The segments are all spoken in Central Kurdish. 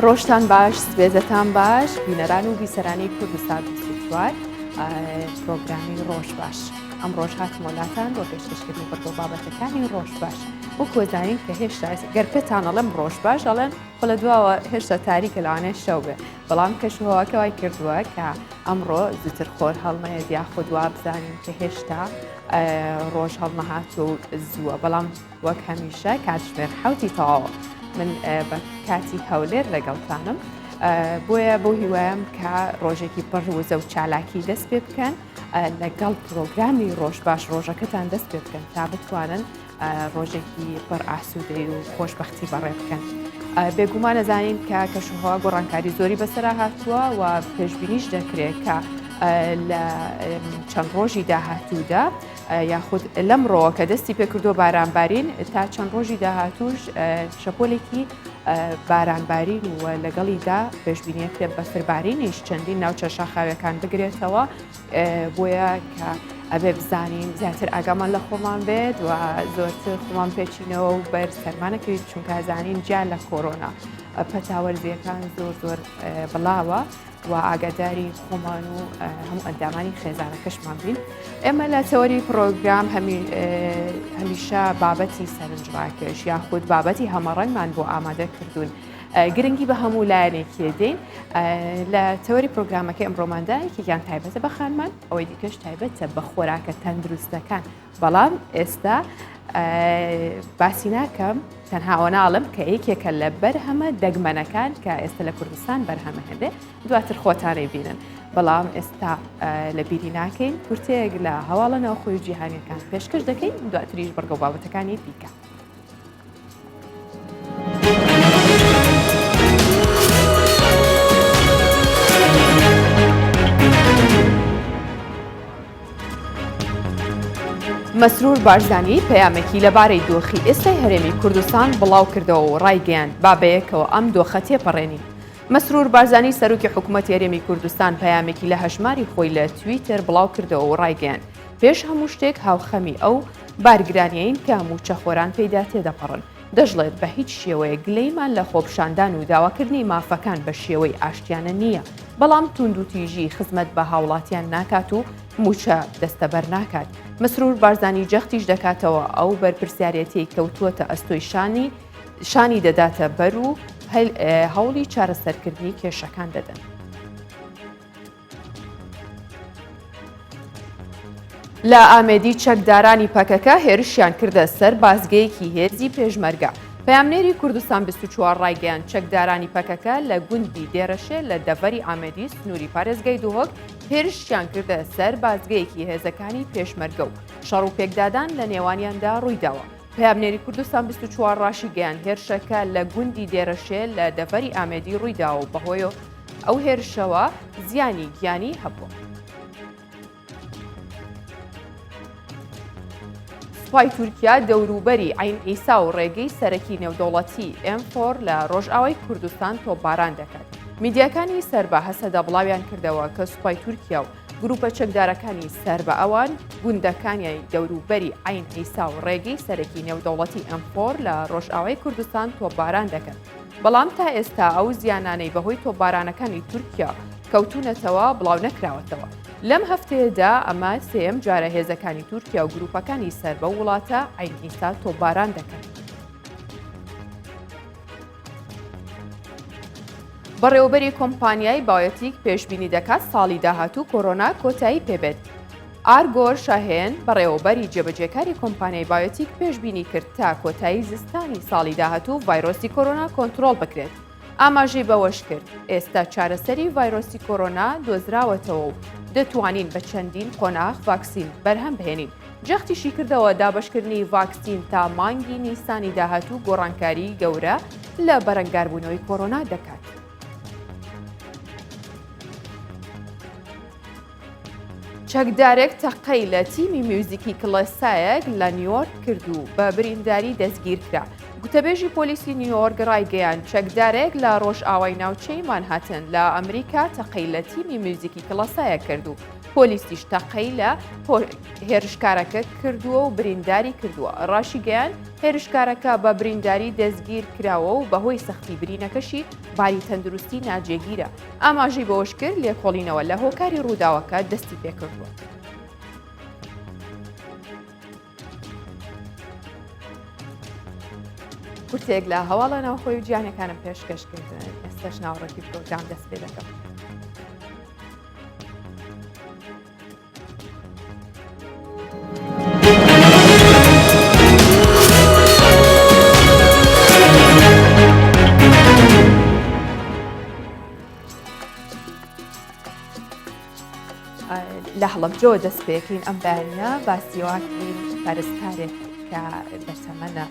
ڕۆژتان باش سوێزەتان باش بینەران و بیسەرانی کوردستان 24 پرۆگرامی ڕۆژ باش ئەم ڕۆژ هاتمۆلاتان بۆ پێشکەشکردنی بڕگە و بابەتەکانی ڕۆژ باش وەک وەزانین کە هێشتا گەر پێتان ئەڵێم ڕۆژ باش ئەڵێن خۆ لە دواوە هێشتا تاریکە لەوانەیە شەو بێ بەڵام کەشوهەواکە وای کردووە کە ئەمڕۆ زووتر خۆر هەڵنەیەت یاخود وا بزانین کە هێشتا ڕۆژ هەڵنەهاتووە و زووە بەڵام وەک هەمیشە کاتژمێر حوتی تەواوە من بە کاتی هەولێر لەگەڵتانم بۆیە بۆ هیوایم کە ڕۆژێکی پڕ وزە و چالاکی دەست پێ بکەن لەگەڵ پرۆگرامی ڕۆژ باش ڕۆژەکەتان دەست پێ بکەن تا بتوانن ڕۆژێکی پڕ ئاسوودەی و خۆشببختی بەڕێ بکەن. بێگومان ئەزانین کە کەشوهەوا گۆڕانکاری زۆری بەسەرا هاتووە و پێشبینیش دەکرێت کە لە چەند ڕۆژی داهاتوودا یاخود لەمڕۆوە کە دەستی پێکردووە بارانبارین تا چەند ڕۆژی داهاتووش شەپۆلێکی بارانبارین و لەگەڵیدا پێشبینیەکرێت بەفربارینیش چەندین ناوچە شاخاویەکان بگرێتەوە بۆیە کە ئەبێ بزانین زیاتر ئاگامان لە خۆمان بێت و زۆرتر خۆمان پێچینەوە و بەر سەرمانەکەویت چونکە زانین جیا لە کۆرۆنا پەتا وەرزیەکان زۆر زۆر بڵاوە و ئاگاداری خۆمان و هەموو ئەندامانی خێزانەکەشمان بین ئێمە لە تەوەری پرۆگرام هەمیشە بابەتی سەرنجڕاکێش یاخود بابەتی هەمەڕەنگمان بۆ ئامادە کردوون. گرنگی بە هەموو لایەنێکی دەین لە تەوەری پرۆگرامەکەی ئەمڕۆماندا یەکێکیان تایبەتە بە خانمان ئەوەی دیکەش تایبەتە بە خۆراکە تەندروستەکان بەڵام ئێستا باسی ناکەم تەنها ئەوە ناڵم کە یەکێکە لە بەرهەمە دەگمەنەکان کە ئێستا لە کوردستان بەرهەمە هەبێ دواتر خۆتانەی بینن بەڵام ئێستا لە بیری ناکەین کورتەیەک لە هەواڵە ناوخۆی جیهانیەکان پێشکەش دەکەین دواتریش بڕگە و بابەتەکانی دیکە. مەسرور بارزانی پەیامێکی لەبارەی دۆخی ئێستای هەرێمی کوردستان بڵاوکردەوە و ڕایگەیاند، با بەیەکەوە ئەم دۆخە تێپەڕێنین. مەسرور بارزانی سەرۆکی حکومەتی هەرێمی کوردستان پەیامێکی لە هەژماری خۆی لە تویتەر بڵاوکردەوە و ڕایگەیاند، پێش هەموو شتێک هاوخەمی ئەو بارگرانیەین کە مووچەخۆران پێیدا تێدەپەڕن. دەشڵێت، بە هیچ شێوەیەک گلەیمان لە خۆپیشاندان و داواکردنی مافەکان بە شێوەی ئاشتیانە نییە، بەڵام تووندوتیژی خزمەت بە هاوڵاتیان ناکات و مووچە دەستەبەر ناکات. مەسرور بارزانی جەختیش دەکاتەوە، ئەو بەرپرسیارێتیەی کەوتووەتە ئەستۆی شانی، شانی دەداتە بەر و هەوڵی چارەسەرکردنی کێشەکان دەدەن. لە ئامێدی چەکدارانی پەکەکە هێرشیان کردە سەر بازگەیەکی هێزی پێشمەرگە. پەیامنێری کوردستان 24 ڕایگەیاند چەکدارانی پەکەکە لە گوندی دێرەشێ لە دەڤەری ئامێدی سنووری پارێزگای دهۆک هێرشیان کردە سەر بازگەیەکی هێزەکانی پێشمەرگە و شەڕ و پێکدادان لە نێوانیاندا ڕوویداوە. پەیامنێری کوردستان 24 ڕاشیگەیاند هێرشەکە لە گوندی دێرەشێ لە دەڤەری ئامێدی ڕوویداوە و بەهۆی ئەو هێرشەوە زیانی گیانی هەبووە. سوپای تورکیا دەوروبەری عەین عیسا و ڕێگەی سەرەکی نێودەوڵەتی ئێم فۆر لە ڕۆژئاوای کوردستان تۆپباران دەکات. میدیاکانی سەر بە هەسەدە بڵاویان کردەوە کە سوپای تورکیا و گروپە چەکدارەکانی سەر بە ئەوان گوندەکانی دەوروبەری عەین عیسا و ڕێگەی سەرەکی نێودەوڵەتی ئێم فۆر لە ڕۆژئاوای کوردستان تۆپباران دەکەن. بەڵام تا ئێستا ئەو زیانانەی بەهۆی تۆپبارانەکانی تورکیا کەوتوونەتەوە بڵاونەکراوەتەوە. لەم هەفتەیەدا ئەمە سێیەم جارە هێزەکانی تورکیا و گروپەکانی سەر بەو وڵاتە عەین عیسا تۆپباران دەکەن. بەڕێوەبەری کۆمپانیای بایۆتیک پێشبینی دەکات ساڵی داهاتوو کۆرۆنا کۆتایی پێبێت. ئارگۆر شاهێن، بەڕێوەبەری جێبەجێکاری کۆمپانیای بایۆتیک پێشبینی کرد تا کۆتایی زستانی ساڵی داهاتوو ڤایرۆسی کۆرۆنا کۆنترۆڵ بکرێت. ئاماژەی بەوەشکرد، ئێستا چارەسەری ڤایرۆسی کۆرۆنا دۆزراوەتەوە و دەتوانین بە چەندین قۆناغ ڤاکسین بەرهەم بهێنین. جەختیشی کردەوە، دابەشکردنی ڤاکسین تا مانگی نیسانی داهاتوو گۆڕانکاریی گەورە لە بەرەنگاربوونەوەی کۆرۆنا دەکات. چەکدارێک تەقەی لە تیمی میوزیکی کڵێسایەک لە نیویۆرک کرد و بە برینداری دەستگیرکرا. گوتەبێژی پۆلیسی نیویۆرک ڕایگەیاند، چەکدارێک لە ڕۆژئاوای ناوچەی مانهاتن لە ئەمریکا تەقەی لە تیمی میوزیکی کڵێسایەک کرد و پۆلیسیش تەقەی لە هێرشکارەکە کردووە و برینداری کردووە. ڕاشیگەیاند، هێرشکارەکە بە برینداری دەستگیر کراوە و بەهۆی سەختی برینەکەشی باری تەندروستی ناجێگیرە. ئاماژەی بەوەشکرد، لێکۆڵینەوە لە هۆکاری ڕووداوەکە دەستی پێکردووە. کورتێک لە هەواڵە ناوخۆی و جیانەکانم پێشکەش کردن ئێستاش ناوەڕۆکی پرۆگرام دەست پێ دەکەم. لە هەڵەبجەوە دەست پێکەین ئەم بەیانە باسیواکەین پەرستارێک کە بەتەمەنە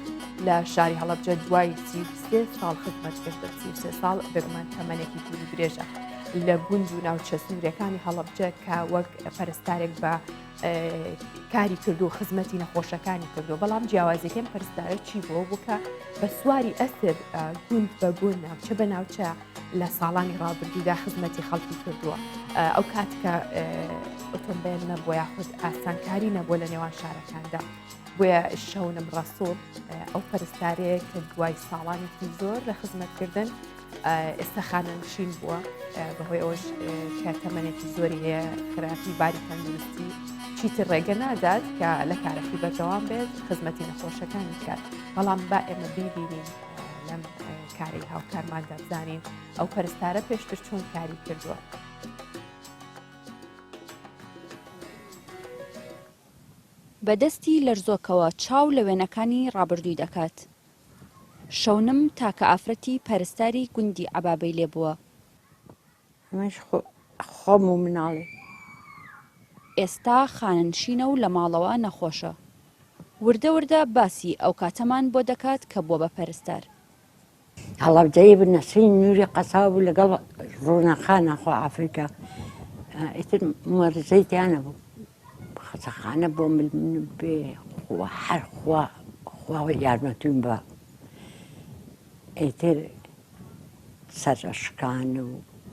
لە شاری هەڵەبجە دوای 33 ساڵ خزمەتکردن 33 ساڵ بێگومان تەمەنێکی دوور و درێژە لە گوند و ناوچە سنوورەکانی هەڵەبجە کە وەک پەرستارێک بە کاری کردو و خزمەتی نەخۆشەکانی کردو بەڵام جیاوازیەکەم پەرستارە چی بووە بوو کە بە سواری ئەسب گوند بە گوند ناوچە بە ناوچە لە ساڵانی ڕابردوودا خزمەتی خەڵکی کردووە ئەو کات کە ئۆتۆمبیل نەبووە یاخود ئاسانکاری نەبووە لە نێوان شارەکاندا بۆیە شەونم ڕەسوڵ ئەو پەرستارەیە کە دوای ساڵانێکی زۆر لە خزمەتکردن ئێستا خانەنشین بووە بەهۆی ئەوش کە تەمەنێکی زۆری هەیە خراپی باری تەندروستی چیتر ڕێگە نادات کە لە کارەکەی بەردەوام بێت خزمەتی نەخۆشەکانی بکات بەڵام با ئێمە بیبینین لەم کارەی هاوکارماندا بزانین ئەو پەرستارە پێشتر چۆن کاری کردووە. بە دەستی لەرزۆکەوە چاو لە وێنەکانی ڕابردووی دەکات. شەونم تاکە ئافرەتی پەرستاری گوندی عەبابەی لێ بووە. ئەمەش خۆم و مناڵی. ئێستا خانەنشینە و لە ماڵەوە نەخۆشە. وردە وردە باسی ئەو کاتەمان بۆ دەکات کە بووە بە پەرستار. هەڵەبجەیی بوو نەسرین نوری قەساو بوو لەگەڵ ڕوونەخانە خۆ ئافریکا ئیتر مەرزەی تیا نەبوو خەسەخانە بۆ من بێ خوا هەر خوا خوا یارمەتیم بە ئیتر سەرشکان و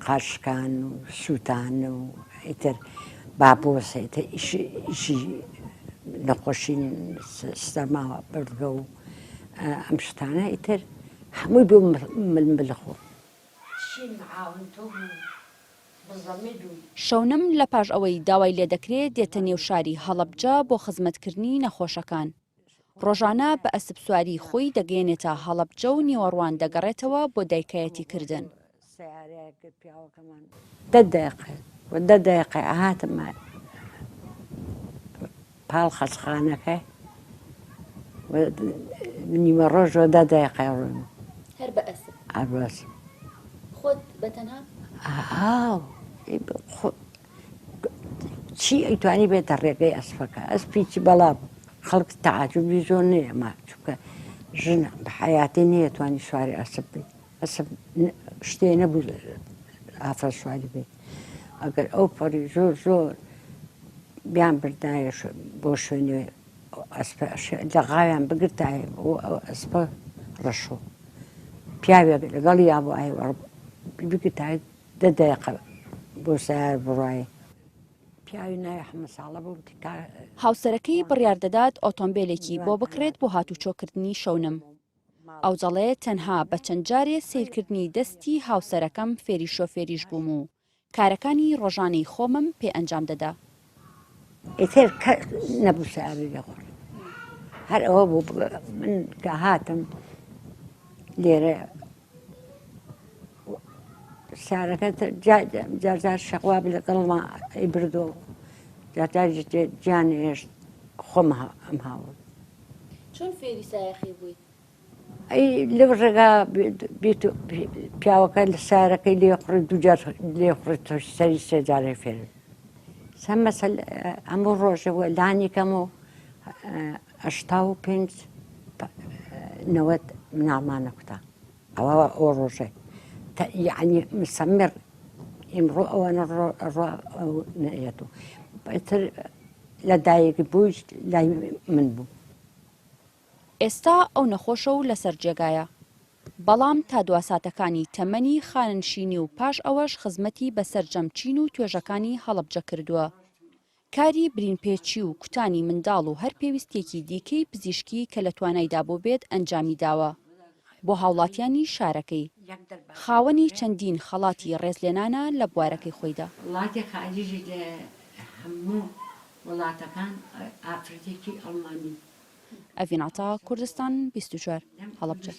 قاچشکان و سووتان و ئیتر بابۆسە ئیتر ئیشی ئیشی نەخۆشی سەرما بردگە و ئەم شتانە ئیتر هەمووی بۆ مل مل خۆ. شەونم لە پاش ئەوەی داوای لێدەکرێ دێتە نێو شاری هەڵەبجە بۆ خزمەتکردنی نەخۆشەکان. ڕۆژانە بە ئەسپسواری خۆی دەگەیەنێتە هەڵەبجە و نیوەڕوان دەگەڕێتەوە بۆ دایکایەتی کردن. دە دەقە و دە دەقە ئەهاتمە پاڵ خەسخانەکە و نیوەڕۆژ و دە دەقە ڕۆیم. هەر بە ئەسپ؟ هەر بە ئەسپ. خۆت بە تەنها؟ ئاو چی ئەیتوانی بێتە ڕێگەی ئەسپەکە ئەسپی چی بەڵا بوو خەڵک تەعاجوبی زۆر نەیەما چونکە ژن بە حەیاتی نەیەتوانی سواری ئەسپ بێت ئەسپ شتێ نەبوو ئافرەت سواری بێت ئەگەر ئەو پەڕی زۆر زۆر بیان بردایە بۆ شوێنێ ئەسپە لە غاویان بگرتایە بۆ ئەو ئەسپە ڕەشۆ پیاوێک لەگەڵ یا بۆ ئای بگرتایە دە دەقە بۆ سەیارە بڕایە پیاوی ناوی حەمە ساڵە بوو هاوسەرەکەی بڕیار دەدات ئۆتۆمبێلێکی بۆ بکڕێت بۆ هاتوچۆکردنی شەونم. ئەو دەڵێ تەنها بە چەند جارێ سەیرکردنی دەستی هاوسەرەکەم فێری شۆفێریش بووم و کارەکانی ڕۆژانەی خۆمم پێ ئەنجام دەدا. ئیتر کەس نەبوو سەیارەی لێ خوڕی هەر ئەوە بوو من کە هاتم لێرە سارەکە جارجار شەقواب لەگەڵما ئەی بردۆ جارجاریش گیان هێشت خۆم ئەم هاوڵ چۆن فێری سایەقی بوویت؟ ئەی لەو ڕێگا بیت پیاوەکە لە سارەکەی لێ خوڕی دووجار لێ خوڕی سەری سێ جارێ فێر سەم مەسەل هەموو ڕۆژە وە لانی کەم و 85 90 مناڵمانە کوتا ئەوە ئەو ڕۆژێ یعنی مسەمر ئیمڕۆ ئەوەنە ڕۆ ئەو نەیەت و ئیتر لە دایک بوویش لای من بوو. ئێستا ئەو نەخۆشە و لەسەر جێگایە، بەڵام تا دواساتەکانی تەمەنی خانەنشینی و پاش ئەوەش خزمەتی بە سەرجەم چین و توێژەکانی هەڵەبجە کردووە. کاری برینپێچی و کوتانی منداڵ و هەر پێویستییەکی دیکەی پزیشکی کە لە توانایدا بووبێت ئەنجامی داوە بۆ هاوڵاتیانی شارەکەی. خاوەنی چەندین خەڵاتی ڕێزلێنانە لە بوارەکەی خۆیدا. وڵاتی خاریجی لە هەموو وڵاتەکان ئافرەتێکی ئەڵمانی. ئەڤین عەتا، کوردستان 24، هەڵەبجە.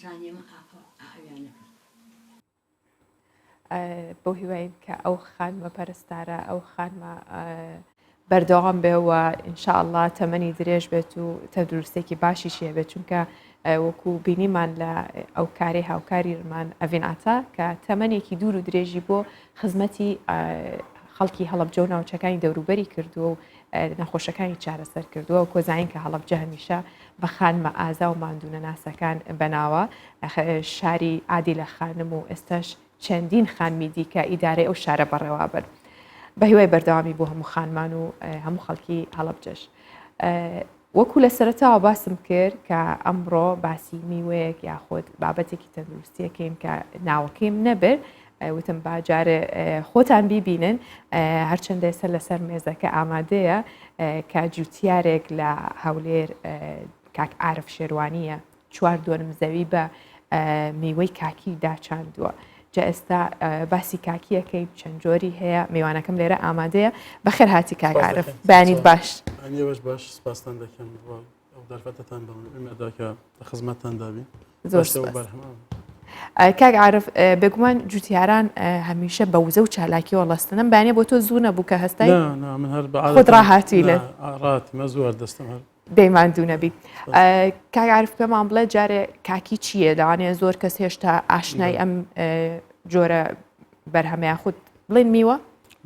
بەو هیواین کە ئەو خانمە پەرستارە ئەو خانمە بەردەوام بێ و ئینشاءله تەمەنی درێژ بێت و تەندروستێکی باشیشی هەبێت چونکە وەکو بینیمان لە ئەو کارەی هاوکاریمان ئەڤین عتا کە تەمەنێکی دوور و درێژی بۆ خزمەتی خەڵکی هەڵەبجە و ناوچەکانی دەوروبەری کردووە و نەخۆشەکانی چارەسەر کردووە و کۆزانین کە هەڵەبجە هەمیشە بە خانمە ئازا و ماندوونەناسەکان بەناوە شاری عادیلە خانم و ئێستاش چەندین خانمی دیکە ئیدارەی ئەو شارە بەڕێوابن. بە هیوای بەردەوامی بۆ هەموو خانمان و هەموو خەڵکی هەڵەبجەش. وەکو لە سەرەتاوە باسم کرد کە ئەمڕۆ باسی میوەیەک یاخود بابەتێکی تەندروستیەکەین کە ناوەکەیم نەبرد وتم با جارێ خۆتان بیبینن هەرچەندە ئێستا لەسەر مێزەکە ئامادەیە کە جوتیارێک لە هەولێر کاک عارف شێروانیە چوار دۆنم زەوی بە میوەی کاکی داچاندووە. جا ئێستا باسی کاکیەکەی چەند جۆری هەیە میوانەکەم لێرە ئامادەیە بەخێر هاتی کاک عارف بەیانیت باش ئەنیوەش باش سپاستان دەکەم ئەو دەرفەتەتان بە ئومێدا کە لە خزمەتتان دابین زۆر بەرهەمە کاک عارف بێگومان جوتیاران هەمیشە بە وزە و چالاکیەوە ڵەستنم بەیانە بۆ تۆ زوو نەبوو کە هەستای من هەر خۆت ڕاهاتی لە ڕاتمە زوو دەستم هەر دەی ماندوو نەبی کاک عارف پێمان بڵێ جارێ کاکی چییە لەوانەیە زۆر کەس هێشتا ئاشنای ئەم جۆرە بەرهەمەیان خود بڵێن میوە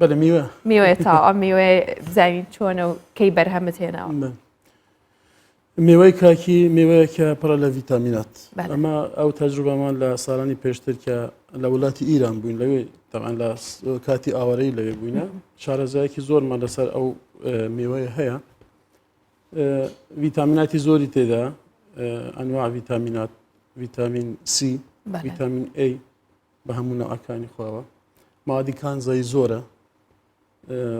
بەلە میوە میوەیە تا ئەم میوەیە بزانین چۆنە و کەی بەرهەمت هێناوە میوەی کاکی میوەیەکە پڕە لە ڤیتامینات ئەمە ئەو تەجروبەمان لە ساڵانی پێشتر کە لە وڵاتی ئیران بووین لەوێ تەمان لە کاتی ئاوارەی لەوێ بووینە شارەزایەکی زۆرمان لەسەر ئەو میوەیە هەیە ڤیتامیناتی زۆری تێدا ئەنوا ڤیتامینات ڤیتامین سی ڤیتامین A بە هەموو نەوەکانی خۆوە مادی کانزایی زۆرە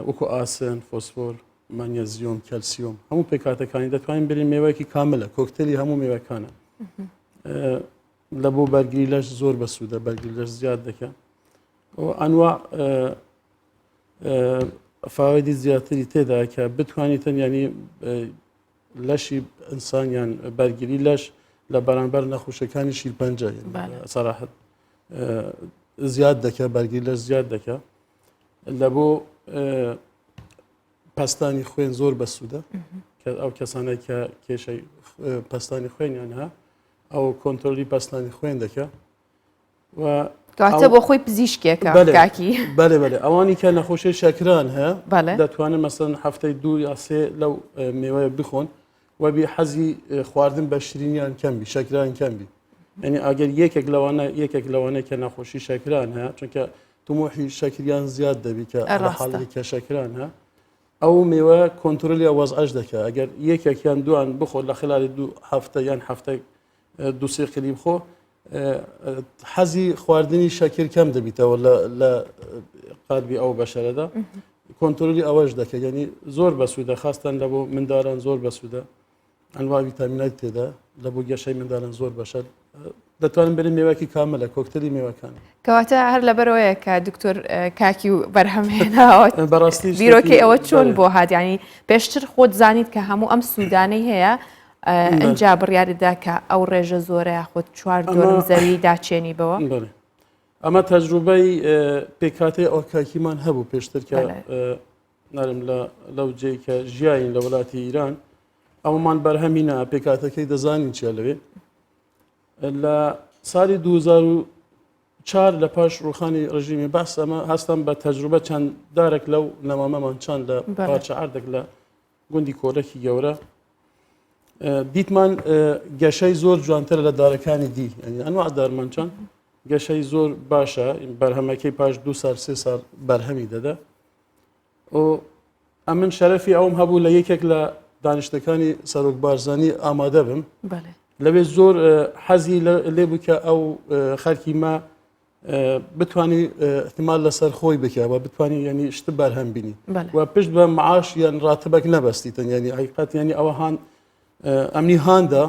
وەکو ئاسن فۆسفۆر مەنیەزیۆم کەلسیۆم هەموو پێکاتەکانی دەتوانین برین مێوەیەکی کاملە کۆکتێلی هەموو مێوەکانە لە بۆ بەرگری لەش زۆر بەسوودە بەرگری لەش زیاد دەکە ئەنوا فاوەدی زیاتری تێدا کە بتوانیتن ینی لەشی ئینسانیان بەرگری لەش لە بەرامبەر نەخۆشەکانی شیرپەنجە سەراحەت زیاد دەکە بەرگری لەش زیاد دەکە لە بۆ پەستانی خوێن زۆر بەسوودە کە ئەو کەسانە کە کێشەی پەستانی خوێنیان ها ئەو کۆنتترۆلی پەستانی خوێن دەکە کەواتە بۆ خۆی پزیشکێکە کاکی بەێ بەێ ئەوانی کە نەخۆشی شەکران هەیە دەتوانن مەسەن هەفتەی دوو یا سێ لەو مێوەیە بخۆن وەبی حەزی خواردن بە شرینیان کەم بی شەکران کەم بی یعنی ئەگەر یەکێک لەوانە یەکێک لەوانە کە نەخۆشی شەکران هەیە چونکە تموحی شەکریان زیاد دەبی کە حاڵی کە شەکران هە ئەو مێوە کۆنتترۆلی وەزعش دەکە ئەگەر یەکێکیان دوان بخۆ لە خلالی دوو هەفتە یان هەفتە دووسێ قلی بخۆ حەزی خواردنی شەکر کەم دەبیتەوە لە قالبی ئەو بەشەرەدا کۆنتترۆلی ئەوەش دەکە ینی زۆر بەسوودە خاستان لە بۆ منداران زۆر بەسوودە ئەنوا ویتامینات تێدا لە بۆ گەشەی منداران زۆر بەشە دەتوانم برین مێوەکی کاملە کۆکتەلی مێوەکان کەواتە هەر لەبەرەوەیە کە دکتۆر کاکی و بەرهەمهێناوە بەڕاستی بیرۆکەی ئەوە چۆن بۆ هاات ینی پێشتر خۆت زانیت کە هەموو ئەم سوودانەی هەیە ئینجا بڕیارت دا کە ئەو ڕێژە زۆرە یاخود چوار دۆنم زەوی داچێنی بەوە؟ بەڵێ ئەمە تەجروبەی پێکهاتەی ئۆکاکیمان هەبوو پێشتر کە نارم لە لەو جێی کە ژیاین لە وڵاتی ئیران ئەومان بەرهەمی نا پێکاتەکەی دەزانین چیە لەوێ لە ساڵی 2004 لە پاش ڕوخانی ڕژیمی بەعس ئەمە هەستم بە تەجروبە چەند دارێک لەو نەمامەمان چەند لە پارچە عردێک لە گوندی کۆرەکی گەورە دیتمان گەشەی زۆر جوانترە لە دارەکانی دی ئەنوا دارمان چەند گەشەی زۆر باشە بەرهەمەکەی پاش دو سال سێ سال بەرهەمی دەدا و ئەمن شەرەفی ئەوم هەبوو لە یەکێک لە دانیشتەکانی سەرۆک بارزانی ئامادە بم لەوێ زۆر حەزی لێ بوو کە ئەو خەرکی مە. بتانی احتمال لەسەر خۆی بکە و بتانی ینی شت بەرهەم بینی و پشت بە معاش یان ڕاتبێک نەبەستیتن ینی حقیقت ینی ئەوە هاان ئەمنی هاندا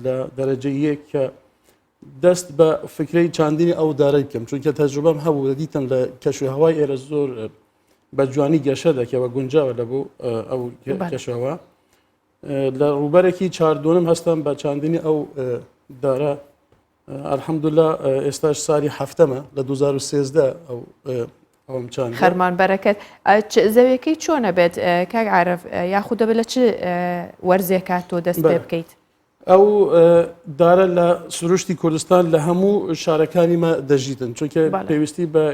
لە دەرەجە یەک کە دەست بە فکرەی چاندنی ئەو دارەی بکەم چونکە تەجروبەم هەبوو دەدیتم لە کەش و هەوای ئێرە زۆر بە جوانی گەشە دەکەوە گونجاوە لە بۆ ئەو کەشەوە لە ڕووبەرێکی چاردۆنم هەستم بە چاندنی ئەو دارە الحمدلله ئێستاش ساری هەفتەمە لە 2013 ئەو ئەوم چاند خەرمان بەرەکەت زەویەکەی چۆنە بێت کاک عارف یاخود دەبێت لە چ وەرزێکات تۆ دەست پێ بکەیت ئەو دارە لە سروشتی کوردستان لە هەموو شارەکانی مە دەژیتن چونکە پێویستی بە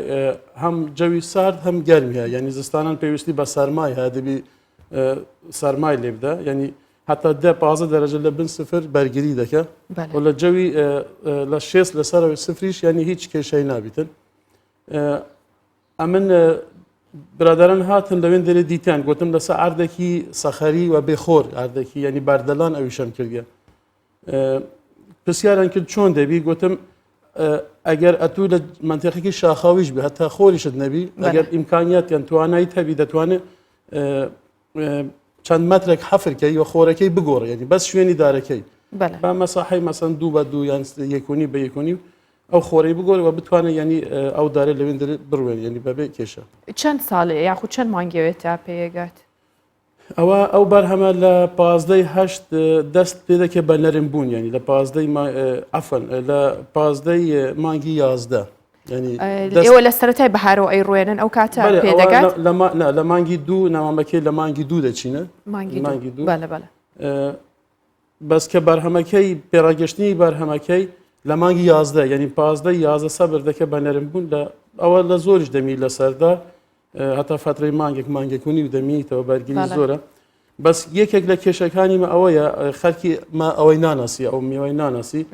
هەم جەوی سارد هەم گەرم هەیە یعنی زستانان پێویستی بە سەرمای هەیە دەبی سەرمای لێ بدە یعنی هەتا دە پازە دەرەجە لە بن سفر بەرگری دەکە و لە جەوی لە شێست لەسەرەوەی سفریش یعنی هیچ کێشەی نابیتن ئەمن برادەران هاتن لەوێن دەرێ دیتیان گوتم لەسەر ئاردێکی سەخەری و بێخۆر ئاردێکی ینی باردەلان ئەویشم کردە پرسیاران کرد چۆن دەبی گوتم ئەگەر ئەتوو لە منتیقێکی شاخاویش بێ هەتا خۆریشت نەبی ئەگەر ئیمکانیاتیان توانایی هەبی دەتوانێت چەند مەترێک حەفرکەی و خۆرەکەی بگۆڕ ینی بەس شوێنی دارەکەی بە مەساحەی مەسەن دوو بە دوو یان یەکۆنی بە یەکۆنی ئەو خۆرەی بگۆڕ و بتوانێت ینی ئەو دارە لەوێن دەرێ بڕوێن ینی بەبێ کێشە. چەند ساڵێ یاخود چەند مانگەوێت تا پێیەگات؟ ئەوە ئەو بەرهەمە لە پازدەی هەشت دەست پێ دەکێت بە نەرم بوون ینی لە پازدەی عەفوەن لە پازدەی مانگی 11 ئێوە لە سەرەتای بەهارەوە ئەیڕوێنن ئەو کاتە پێدەگات لە مانگی دوو ناوامەکەی لە مانگی دوو دەچینە مانگی دوو بەس کە بەرهەمەکەی پێڕاگەشتنی بەرهەمەکەی لە مانگی 11 یعنی پازدە 11 سەبر دەکە بە نەرم بوون لە ئەوە لە زۆریش دەمی لەسەردا هەتا فترەی مانگێک مانگێک و نیو دەمینیتەوە بەرگری زۆرە بەس یەکێک لە کێشەکانی مە ئەوەیە خەرکی ما ئەوەی ناناسی ئەو میوەی ناناسی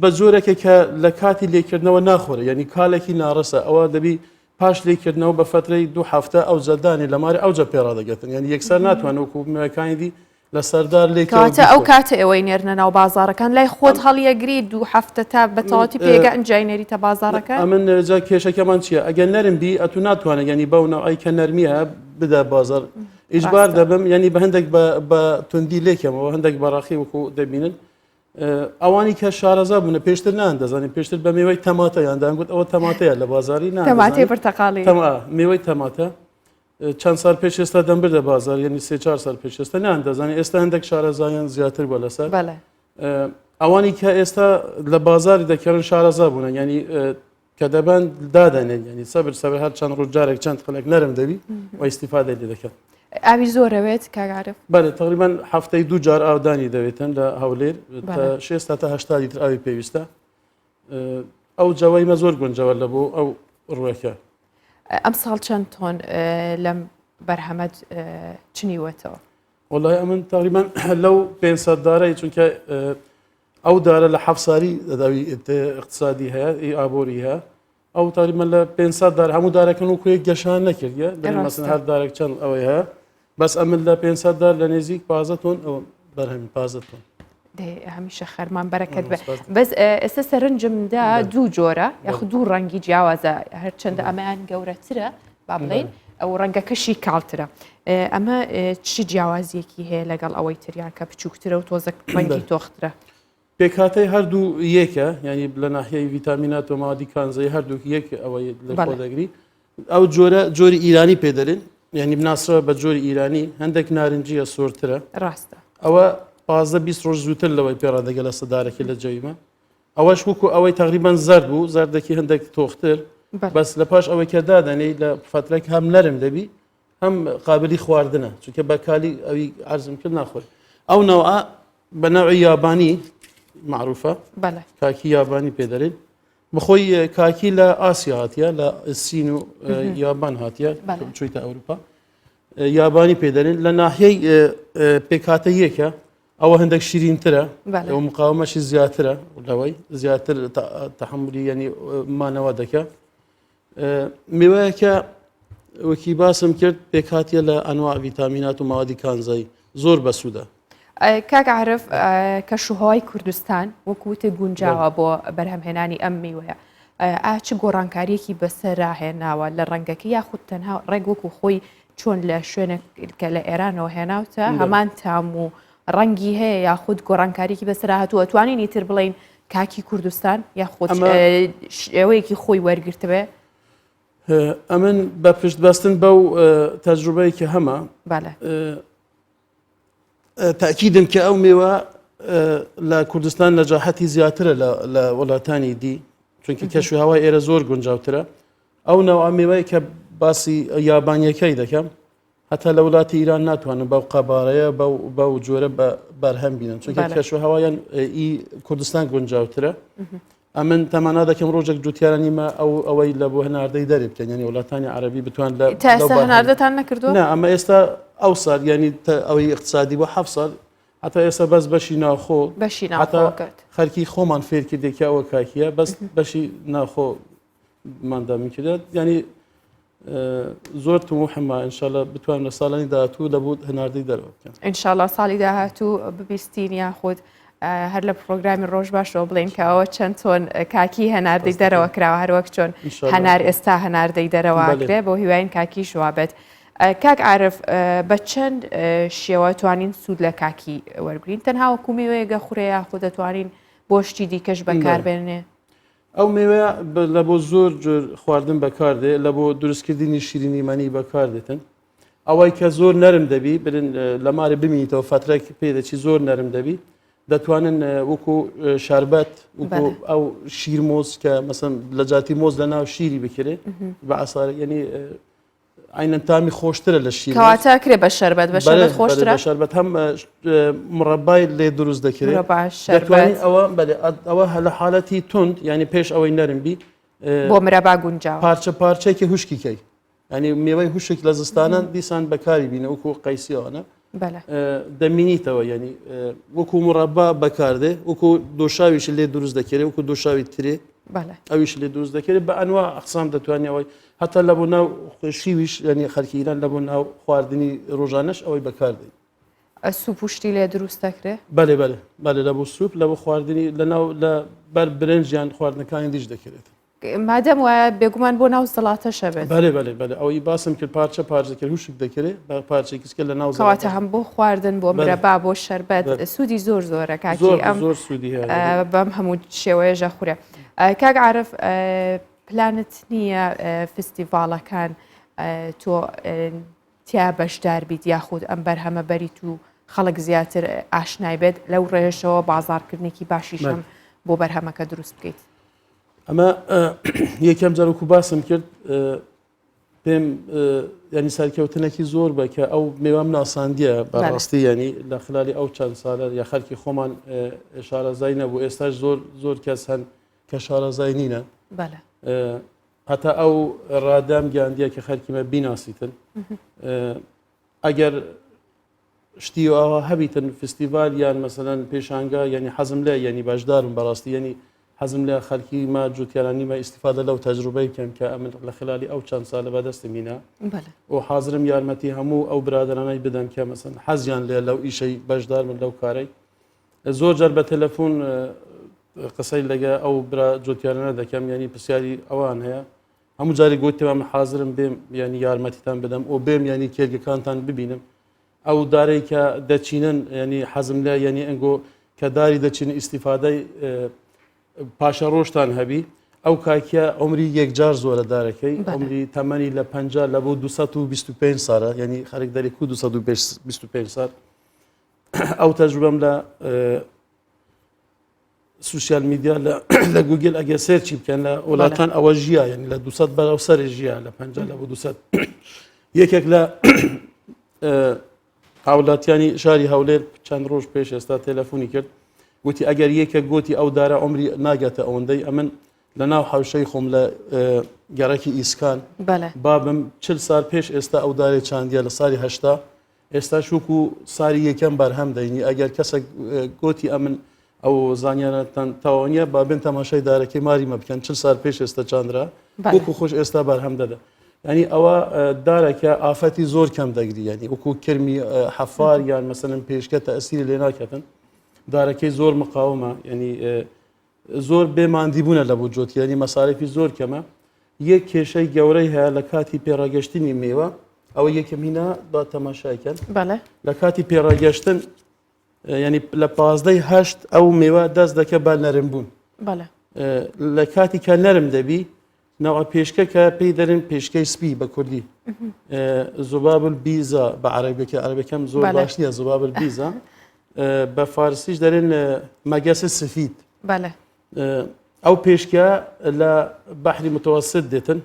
بە جۆرێکە کە لە کاتی لێکردنەوە ناخۆرە یعنی کالێکی ناڕسە ئەوە دەبی پاش لێکردنەوە بە فترەی دوو هەفتە ئەو جەدانی لە ماری ئەو جە پێڕادەگەتن یعنی یەکسەر ناتوانن وەکو میوەکانی دی لە سەردار لێ کەواتە ئەو کاتە ئێوەی نێرنە ناو بازاڕەکان لای خۆت هەڵیەگری دوو هەفتە تا بە تەواوەتی پێگە ئەنجای نێریتە بازاڕەکە ئەمن جا کێشەکەمان چییە ئەگەر نەرم بی ئەتو ناتوانێت ینی بەو نەوەی کە نەرمیە بدا بازار ئیجبار دەبم ینی بە هەندێک بە توندی لێکەمەوە هەندێک بەڕاخی وەکو دەبینن ئەوانی کە شارەزا بوونە پێشتر نان دەزانین پێشتر بە مێوەی تەماتە یان دەنگوت ئەوە تەماتەیە لە بازاری نا تەماتەی پرتەقاڵی مێوەی تەماتە چەند سال پێش ئێستا دەمبردە بازار یعنی سێ چار سال پێش ئێستا نیان دەزانانی ئێستا هەندێک شارەزایان زیاتر بووە لەسەر ئەوانی کە ئێستا لە بازاری دەکەن شارەزا بوون ینی کە دەبان دادەنێن ینی سەبر سەبر هەر چەند ڕۆژ جارێک چەند خلک نەرم دەبی و ئیسیفادە لێ دەکەن ئاوی زۆرەوێت کاگارف بەێ تقریبان هەفتەی دوو جار ئاودانی دەوێتن لە هەولێر 6 تا 80 لیتر ئاوی پێویستە ئەو جەوەی مە زۆر گونجەوە لە بۆ ئەو ڕوەکە ئەمساڵ چەند تۆن لەم بەرهەمەت چنیوەتەوە؟ وەڵای ئەمن تقریبا لەو 500 دارەی چونکە ئەو دارە لە حەفساری دەداوی اقتصادی هەیە ئی ئابووری هەیە ئەو تقریبا لە 500 دار هەموو دارەکەن و کوێک گەشان نەکردە مەسن هەر دارێک چەند ئەوەی هەیە بەس ئەمن لە 500 دار لە نێزیک 15 تۆن ئەو بەرهەمی 15 تۆن. هەمیشە خەرمان بەرەکەت بێ بەس ئێستا سەرنجمدا دوو جۆرە یاخود دوو ڕەنگی جیاوازە هەرچەندە ئەمەیان گەورەترە با بڵین ئەو ڕەنگەکەشی کاڵترە ئەمە چ جیاوازیەکی هەیە لەگەڵ ئەوەی تریان کە بچووکترە و تۆزەک ڕەنگی تۆخترە پێکهاتەی هەردوو یەکە ینی لە ناحیەی ڤیتامینات و مادی کانزایی هەردووک یەک ئەوەی لە خۆ دەگری ئەو جۆرە جۆری ئیرانی پێدەرن یعنی بناسرە بە جۆری ئیرانی هەندێک نارنجیە سۆرترە ڕاستە ئەوە پازدە 20 ڕۆژ زووتر لەوەی پێڕادەگە لە سەدارەکە لە جەویمە ئەوەش وەکو ئەوەی تقریبان زەرد بوو زەردێکی هەندێک تۆختر بەس لە پاش ئەوەی کە دادەنێی لە فترێک هەم نەرم دەبی هەم قابلی خواردنە چونکە بە کالی ئەوی عرضم کرد ناخۆری ئەو نەوە بە ناوی یابانی معروفە کاکی یابانی پێدەرێن بخۆی کاکی لە ئاسیا هاتیە لە سین و یابان هاتیە چویتە ئەوروپا یابانی پێدەرێن لە ناحیەی پێکاتە یەکە ئەوە هەندێک شیرینترە ئەو مقاومەشی زیاترە لەوەی زیاتر تحملی ینی مانەوە دەکە میوەیەکە وەکی باسم کرد پێکهاتیە لە ئەنوا ڤیتامینات و ماوادی کانزایی زۆر بەسوودە. کاک عارف کەشوهەوای کوردستان وەکو وتت گونجاوە بۆ بەرهەمهێنانی ئەم میوەیە. ئا چ گۆڕانکاریەکی بەسەرا هێناوە لە ڕەنگەکە یاخود تەنها ڕێک وەکو خۆی چۆن لە شوێنێک کە لە ئێرانەوە هێناوتە هەمان تام و ڕەنگی هەیە یاخود گۆڕانکاریکی بەسەرا هاتووە توانین ئیتر بڵین کاکی کوردستان یاخود شێوەیەکی خۆی وەرگرتبێ؟ ئەمن بە پشت بەستن بەو تەجروبەیە کە هەمە تاکیدم کە ئەو مێوە لە کوردستان نەجاحەتی زیاترە لە وڵاتانی دی چونکە کەش و هەوای ئێرە زۆر گونجاوترە ئەو ناوە مێوەیە کە باسی یابانیەکەی دەکەم هەتا لە وڵاتی ئیران ناتوانن بەو قەبارەیە بەو جۆرە بە بەرهەم بینن چونکە کەش و هەوایان ئی کوردستان گونجاوترە ئەمن تەمەنا دەکەم ڕۆژێک جوتیارانی مە ئەو ئەوەی لە بۆ هەناردەی دەرێ بکەن یعنی وڵاتانی عەربی بتوان لە تا ئێستا هەناردەتان نەکردووە؟ نا ئەمە ئێستا ئەو سال یعنی ئەوەی اقتصادی بۆ حەفت سال هەتا ئێستا بەس بەشی ناوخۆ بەشی ناوخۆ کرد خەرکی خۆمان فێر کردێکی ئەوە کاکیە بەس بەشی ناوخۆ مادامی کرد ینی زۆر تموحمە انشاءاللە بتوانم لە ساڵانی داهاتوو لە بۆ هەناردەی دەرەوە بکەم. انشاءاللە ساڵی داهاتوو ببیستین یاخود هەر لە پرۆگرامی ڕۆژ باشەوە بڵین کە ئەوە چەند تۆن کاکی هەناردەی دەرەوە کراوە هەروەک چۆن هەنار ئێستا هەناردەی دەرەوە کرێ بۆ هیواین کاکی شوابێت. کاک عارف بە چەند شێوە توانین سوود لە کاکی وەرگین تەنها وەکو مێوەیەگە خورێ یاخود دەتوانین بۆ شتی دیکەش بەکاربێنێ ئەو مێوەیە لە بۆ زۆر جۆر خواردن بەکاردێ لە بۆ دروستکردنی شیرینیمەنی بەکاردێتن ئەوەی کە زۆر نەرم دەبی برن لە مارێ بمینیتەوە فترێک پێ دەچی زۆر نەرم دەبی دەتوانن وەکو شربەت وەکو ئەو شیر مۆز کە مەسن لە جاتی مۆز لە ناو شیری بکرێ بە ئاسار یعنی عەینەن تامی خۆشترە لە شیر کەواتە کرێ بە شەربەت بە شەربەت خۆشترە بە شەربەت هەم مڕەبای لێ دروست دەکرێت مرەبا شەربەت ئەوە بەێ ئەوە لە حالەتی تند ینی پێش ئەوەی نەرم بی بۆ مرەبا گونجاوە پارچە پارچێکی هوشکی کەی ینی مێوەی هوشک لە زستانان دیسان بەکاری بینە وەکو قەیسیەوەە دەمینیتەوە ینی وەکو مڕەبا بەکاردێ وەکو دۆشاویش لێ دروست دەکرێت وەکو دۆشاوی ترێ ئەویش لێ دروست دەکرێت بە ئەنوا ئەقسام دەتوانێت ئەوەی هەتا لە بۆ ناو شیویش ینی خەرکی ئیران لە بۆ ناو خواردنی ڕۆژانەش ئەوەی بەکاردێت سوپ و شتی لێ دروست دەکرێ؟ بەێ بەێ بەێ لە بۆ سوپ لە بۆ خواردنی لە ناو لە بەر برنجیان خواردنەکانی دیش دەکرێت. مادەم وایە بێگومان بۆ ناو سەڵاتەشە بێت. بەێ بەێ بەێ ئەوەی باسم کرد پارچە پارچە کرد هوشک دەکرێت بە پارچەی کچکە لە ناو کەواتە هەم بۆ خواردن بۆ مرەبا بۆ شەربەت سوودی زۆر زۆرە کاکی ئەم زۆر سوودی بەم هەموو شێوەیەژە خورێ کاک عارف پلانت نییە فستیڤاڵەکان تۆ تیا بەشدار بیت یاخود ئەم بەرهەمە بەریت و خەڵک زیاتر ئاشنای بێت لەو ڕێژەوە بازارکردنێکی باشیشم بۆ بەرهەمەکە دروست بکەیت ئەمە یەکەم جارکو باسم کرد پێم ینی سەرکەوتنێکی زۆر بە کە ئەو مێوام ناساندیە بەڕاستی ینی لە خلالی ئەو چەند ساڵە یا خەرکی خۆمان شارەزای نەبوو ئێستاش زۆر زۆر کەس هەن کە شارەزای نینە هەتا ئەو ڕادام گیاندیە کە خەرکیمە بیناسیتن ئەگەر شتی ئاوا هەبیتن فستیڤال یان مەسەلەن پێشانگا یعنی حەزم لێ یعنی بەشدارم بەڕاستی یعنی حەزم لە خەلکی ما جوتیارانی ما ئیسیفادە لەو تەجروبەی بکەم کە ئەمن لە خلالی ئەو چەند سالە بەدەستم هینا و حاضرم یارمەتی هەموو ئەو برادرانەی بدەم کە مەسەن حەزیان لێ لەو ئیشەی بەشدار من لەو کارەی زۆر جار بە تەلەفۆن قسەی لەگە ئەو برا جوتیارانە دەکەم ینی پرسیاری ئەوان هەیە هەموو جارێک گوتیان من حاضرم بێم ینی یارمەتیتان بدەم ئەو بێم ینی کێرگەکانتان ببینم ئەو دارەی کە دەچینن ینی حەزم لە ینی ئەنگۆ کە داری دەچین ئیسیفادەی پاشە ڕۆژتان هەبی ئەو کاکیە عمری یەکجار زۆرە دارەکەی عمری تەمەنی لە 50 لە بۆ 225 سالە ینی خەرک دەری کو 225 سال ئەو تەجروبەم لە social media لە گوگل ئەگەر search ی بکەن لە وڵاتان ئەوە ژیا یعنی لە 200 بەرەو سەر ژیا لە 50 لە بۆ 200 یەکێک لە هاوڵاتیانی شاری هەولێر چەند ڕۆژ پێش ئێستا تەلەفۆنی کرد وتی ئەگەر یەکێک گوتی ئەو دارە عمری ناگاتە ئەوەندەی ئەمن لە ناو حوشەی خۆم لە گەڕەکی ئیسکان بابم چل سال پێش ئێستا ئەو دارێ چاندیە لە سالی هەشتا ئێستاش وەکو ساری یەکەم بەرهەم دەینی ئەگەر کەسێک گۆتی ئەمن ئەو زانیارەتان تەواو نییە با بێن تەماشای دارەکەی ماری مە بکەن چل سال پێش ئێستا چاندرا وەکو خۆش ئێستا بەرهەم دەدا ینی ئەوە دارەکە ئافەتی زۆر کەم دەگری ینی وەکو کرمی حەفار یان مەسەلەن پێشکە تەئسیری لێ ناکەتن دارەکەی زۆر مقاومە ینی. زۆر بێ ماندیبوونە لە بۆ جۆتیاری مەسارێکی زۆر کەمە یەک کێشەی گەورەی هەیە لە کاتی پێڕاگەشتنی مێوە ئەوە یەکەمینە با تەماشایکەن لە کاتی پێڕاگەشتن ینی لە پازدەی هەشت ئەو مێوە دەست دەکە بە نەرم بوون لە کاتی کە نەرم دەبی ناوە پێشکە کە پێی دەرن پێشکەی سپی بە کوردی زوباب بیزا بە عربەکە عربەکەم زۆر باش نییە زوباب بیزا بە فارسیش دەرێن مەگەسە سفید ئەو پێشکە لە بەحری متوەسط دێتن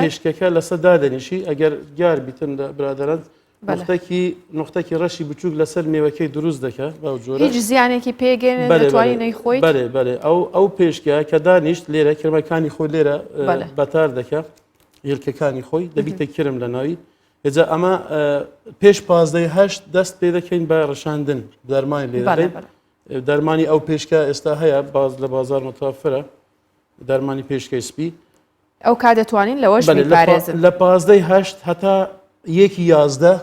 پێشکەکە لەسەر دادەنیشی ئەگەر دیار بیتن لە برادران نقطەکی نقطەکی ڕەشی بچووک لەسەر مێوەکەی دروست دەکە بەو جۆرە هیچ زیانێکی پێگەێنێت دەتوانانی نەیخۆی بەێ بەێ ئەو ئەو پێشکە کە دانیشت لێرە کرمەکانی خۆی لێرە بەتار دەکە هێلکەکانی خۆی دەبیتە کرم لە ناوی ئێجا ئەمە پێش پازدەی هەشت دەست پێ دەکەین بە ڕشاندن دەرمانی لێ دەرمانی ئەو پێشکە ئێستا هەیە باز لە بازار متوفرە دەرمانی پێشکەی سپی ئەو کا دەتوانین لەوەش بپارێزن لە پازدەی هەشت هەتا یەکی 11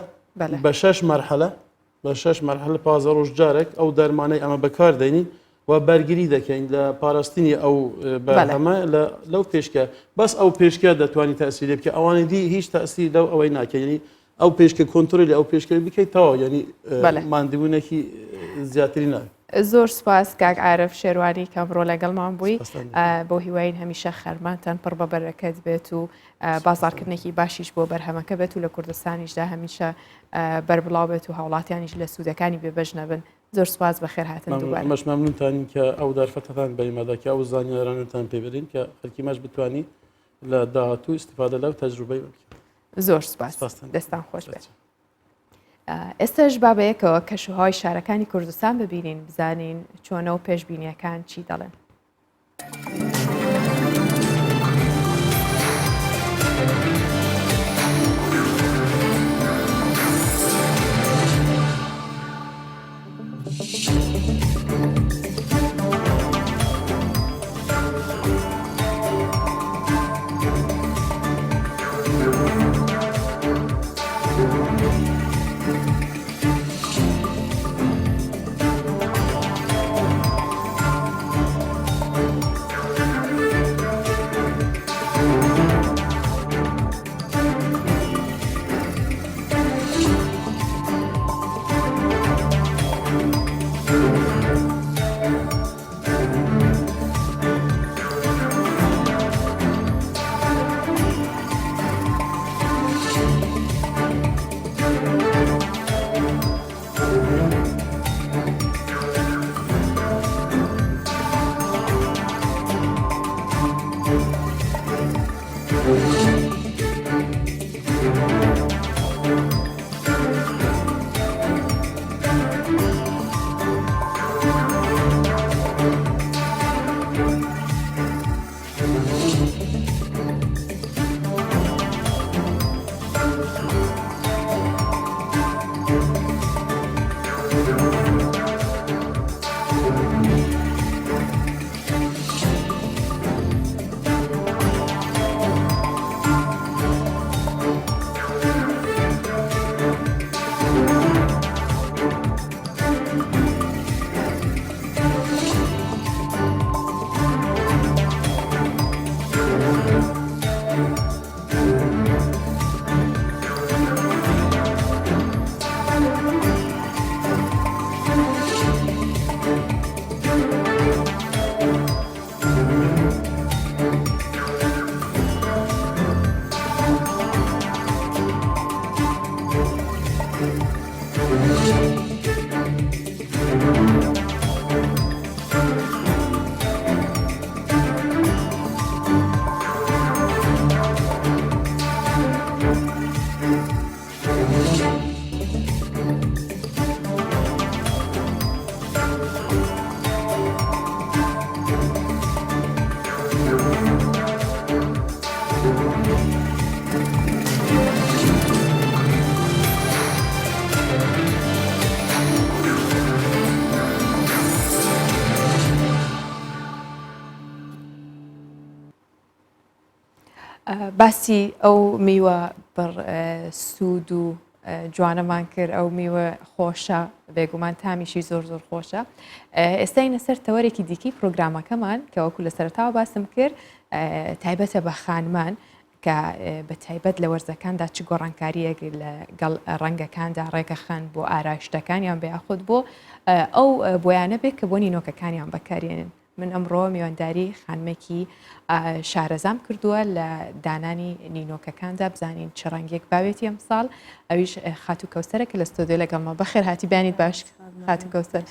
بە شەش مەرحەلە بە شەش مەرحەلە پازە ڕۆژ جارێک ئەو دەرمانەی ئەمە بەکار دەینین و بەرگری دەکەین لە پاراستنی ئەو بەرهەمە لەو پێشکە بەس ئەو پێشکە دەتوانانی تەسیری بکە ئەوانی دی هیچ تەسیر لەو ئەوەی ناکەینی ئەو پێشکە کۆنترۆلی ئەو پێشکەی بکەیت تەواو یعنی ماندووبوونێکی زیاتری ناوێت. زۆر سپاس کاک عارف شێروانی کە ئەمڕۆ لەگەڵمان بووی بۆ هیواین هەمیشە خەرمانتان پڕ بە بەرەکەت بێت و بازارکردنێکی باشیش بۆ بەرهەمەکە بێت و لە کوردستانیشدا هەمیشە بەربڵاو بێت و هاوڵاتیانیش لە سوودەکانی بێبەش نەبن زۆر سپاس بەخێر هاتن دووبارە. ئەمەش مەمنونتانین کە ئەو دەرفەتەتان بەیمەدا کە ئەو زانیارانەتان پێ بدەین کە خەلکی مەش بتوانی لە داهاتوو ئیستیفادە لەو تەجروبەی بکەین. زۆر سپاس دەستان خۆش بێت. ئێستاش با بەیەکەوە کەشوهوای شارەکانی کوردستان ببینین بزانین چۆنە و پێشبینیەکان چی دەڵێن. باسی ئەو میوە بڕ سوود و جوانەمان کرد ئەو میوە خۆشە بێگومان تامیشی زۆر زۆر خۆشە ئێستاینە سەر تەوەرێکی دیکەی پرۆگرامەکەمان کە وەکو لە سەرتاوە باسم کرد تایبەتە بە خانمان کە بە تایبەت لە وەرزەکاندا چ گۆڕانکارییەک لەگەڵ ڕەنگەکاندا ڕێکەخەن بۆ ئارایشتەکانیان بێ یاخود بۆ ئەو بۆیانە بێت کە بۆ نینۆکەکانیان بەکارێنن. من ئەمڕۆ میوانداری خانمێکی شارەزام کردووە لە دانانی نینۆکەکاندا بزانین چ ڕەنگێک باوێتی ئەمساڵ ئەویش خاتوو کەوسەرە کە لە ستۆدیۆ لەگەڵمە بەخێر هاتی بیانیت باش خاتوو کەوسەر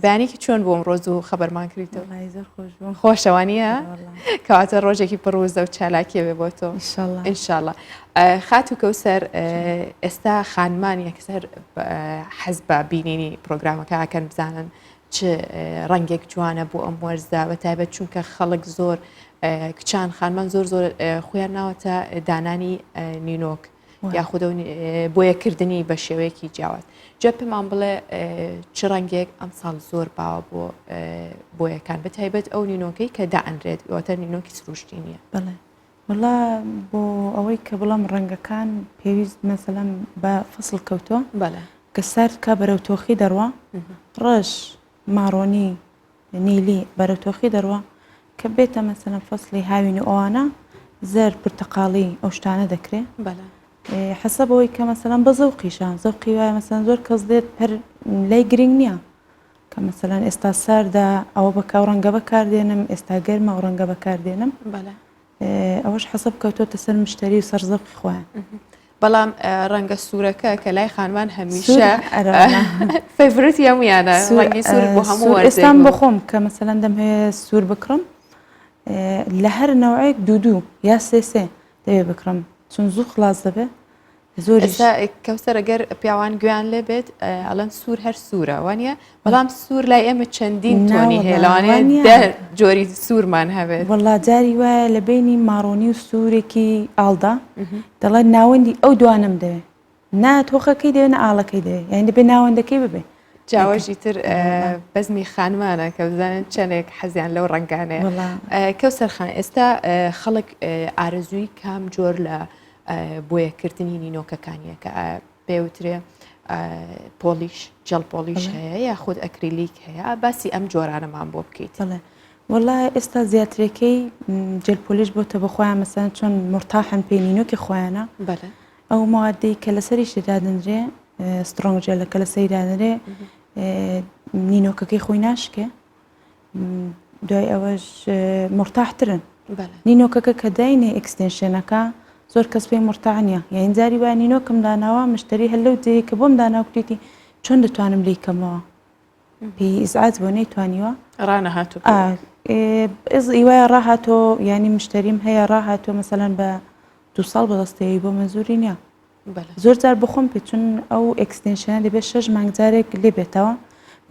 بەیانێکی چۆن بووم ڕۆز و خەبەرمان کردیتەوە خۆشەوانیە کەواتە ڕۆژێکی پڕ وزە و چالاکیە بێ بۆ تۆ ئینشاءاللە خاتوو کەوسەر ئێستا خانمان یەکسەر حەز بە بینینی پرۆگرامەکە ئەکەن بزانن چ ڕەنگێک جوانە بۆ ئەم وەرزە بە تایبەت چونکە خەڵک زۆر کچان خانمان زۆر زۆر خۆیان ناوەتە دانانی نینۆک یاخود بۆیەکردنی بە شێوەیەکی جیاواز جا پێمان بڵێ چ ڕەنگێک ئەمساڵ زۆر باوە بۆ بۆیەکان بە تایبەت ئەو نینۆکەی کە دائەنرێت واتە نینۆکی سروشتی نییە بەڵێ وەڵا بۆ ئەوەی کە بڵێم ڕەنگەکان پێویست مەسەلەن بە فەسڵ کەوتووە بەڵێ کە سارد کا بەرەو تۆخی دەڕوا ڕەش ماڕۆنی نیلی بەرەو تۆخی دەڕوا کە بێتە مەسەلەن فەسڵی هاوین و ئەوانە زەرد پرتەقاڵی ئەو شتانە دەکرێ بەڵێ حەسەب ئەوەی کە مەسەلەن بە زەوقیشە زەوقی وایە مەسەلەن زۆر کەس دێت هەر لای گرنگ نییە کە مەسەلەن ئێستا ساردە ئەوە بەکە ئەو ڕەنگە بەکاردێنم ئێستا گەرمە ئەو ڕەنگە بەکاردێنم بەڵێ ئەوەش حەسەب کەوتۆتە سەر مشتری و سەر زەوقی خۆیان. بەڵام ڕەنگە سوورەکە کە لای خانمان هەمیشە favorite ی هەمویانە ڕەنگی سوور بۆ هەموو وەرزێک ئێستام بۆ خۆم کە مەسەلەن دەمهەوێ سوور بکڕم لە هەر نەوعێک دوو دوو یا سێ سێ دەبێ بکڕم چون زوو خلاص دەبێ زۆریش ئێستا کەوسەر ئەگەر پیاوان گوێیان لێ بێت ئەڵێن سوور هەر سوورە وانە بەڵام سوور لای ئێمە چەندین تۆنی هەیە لەوانەیە جۆری سوورمان هەبێت وەڵا جاری وایە لە بینی ماڕۆنی و سوورێکی ئاڵدا دەڵێت ناوەندی ئەو دوانەم دەوێت نا تۆخەکەی دەوێت نە ئاڵەکەی دەوێت یان دەبێت ناوەندەکەی ببێ جاوەژی تر بەزمی خانمانە کە بزانن چەندێک حەزیان لەو ڕەنگانەیە کەوسەر خان ئێستا خەڵک ئارەزووی کام جۆر لە بۆیەکردنی نینۆکەکانیە کە پێوترێ polish gel polish هەیە یاخود ئەکریلیک هەیە باسی ئەم جۆرانەمان بۆ بکەیت. بەڵێ وەڵا ئێستا زیاترەکەی gel polish بۆتە بە خۆیان مەسەن چۆن مرتاحن پێی نینۆکی خۆیانە بەڵێ ئەو موادەی کە لەسەریش دادەنرێ strong gel ە کە لەسەری دادەنرێ نینۆکەکەی خۆی ناشکێ دوای ئەوەش مورتاحترن نینۆکەکە کە داینێ extension ەکە زۆر کەس پێی مورتاح نییە یاین جاری وایە نینۆکم داناوە مشتری هەر لەو جێی کە بۆم دانا کوتێتی چۆن دەتوانم لێی کەمەوە پێی ئیزعاج بۆ نەیتوانیوە ڕانەهاتوو ئیوایە ڕاهاتۆ ینی مشتریم هەیە ڕاهاتۆ مەسەلەن بە دو ساڵ بەدەستەوەی بۆ منزوری نییە زۆر جار بخۆم پێ چون ئەو extension ە دەبێت شەش مانگ جارێک لێ بێتەوە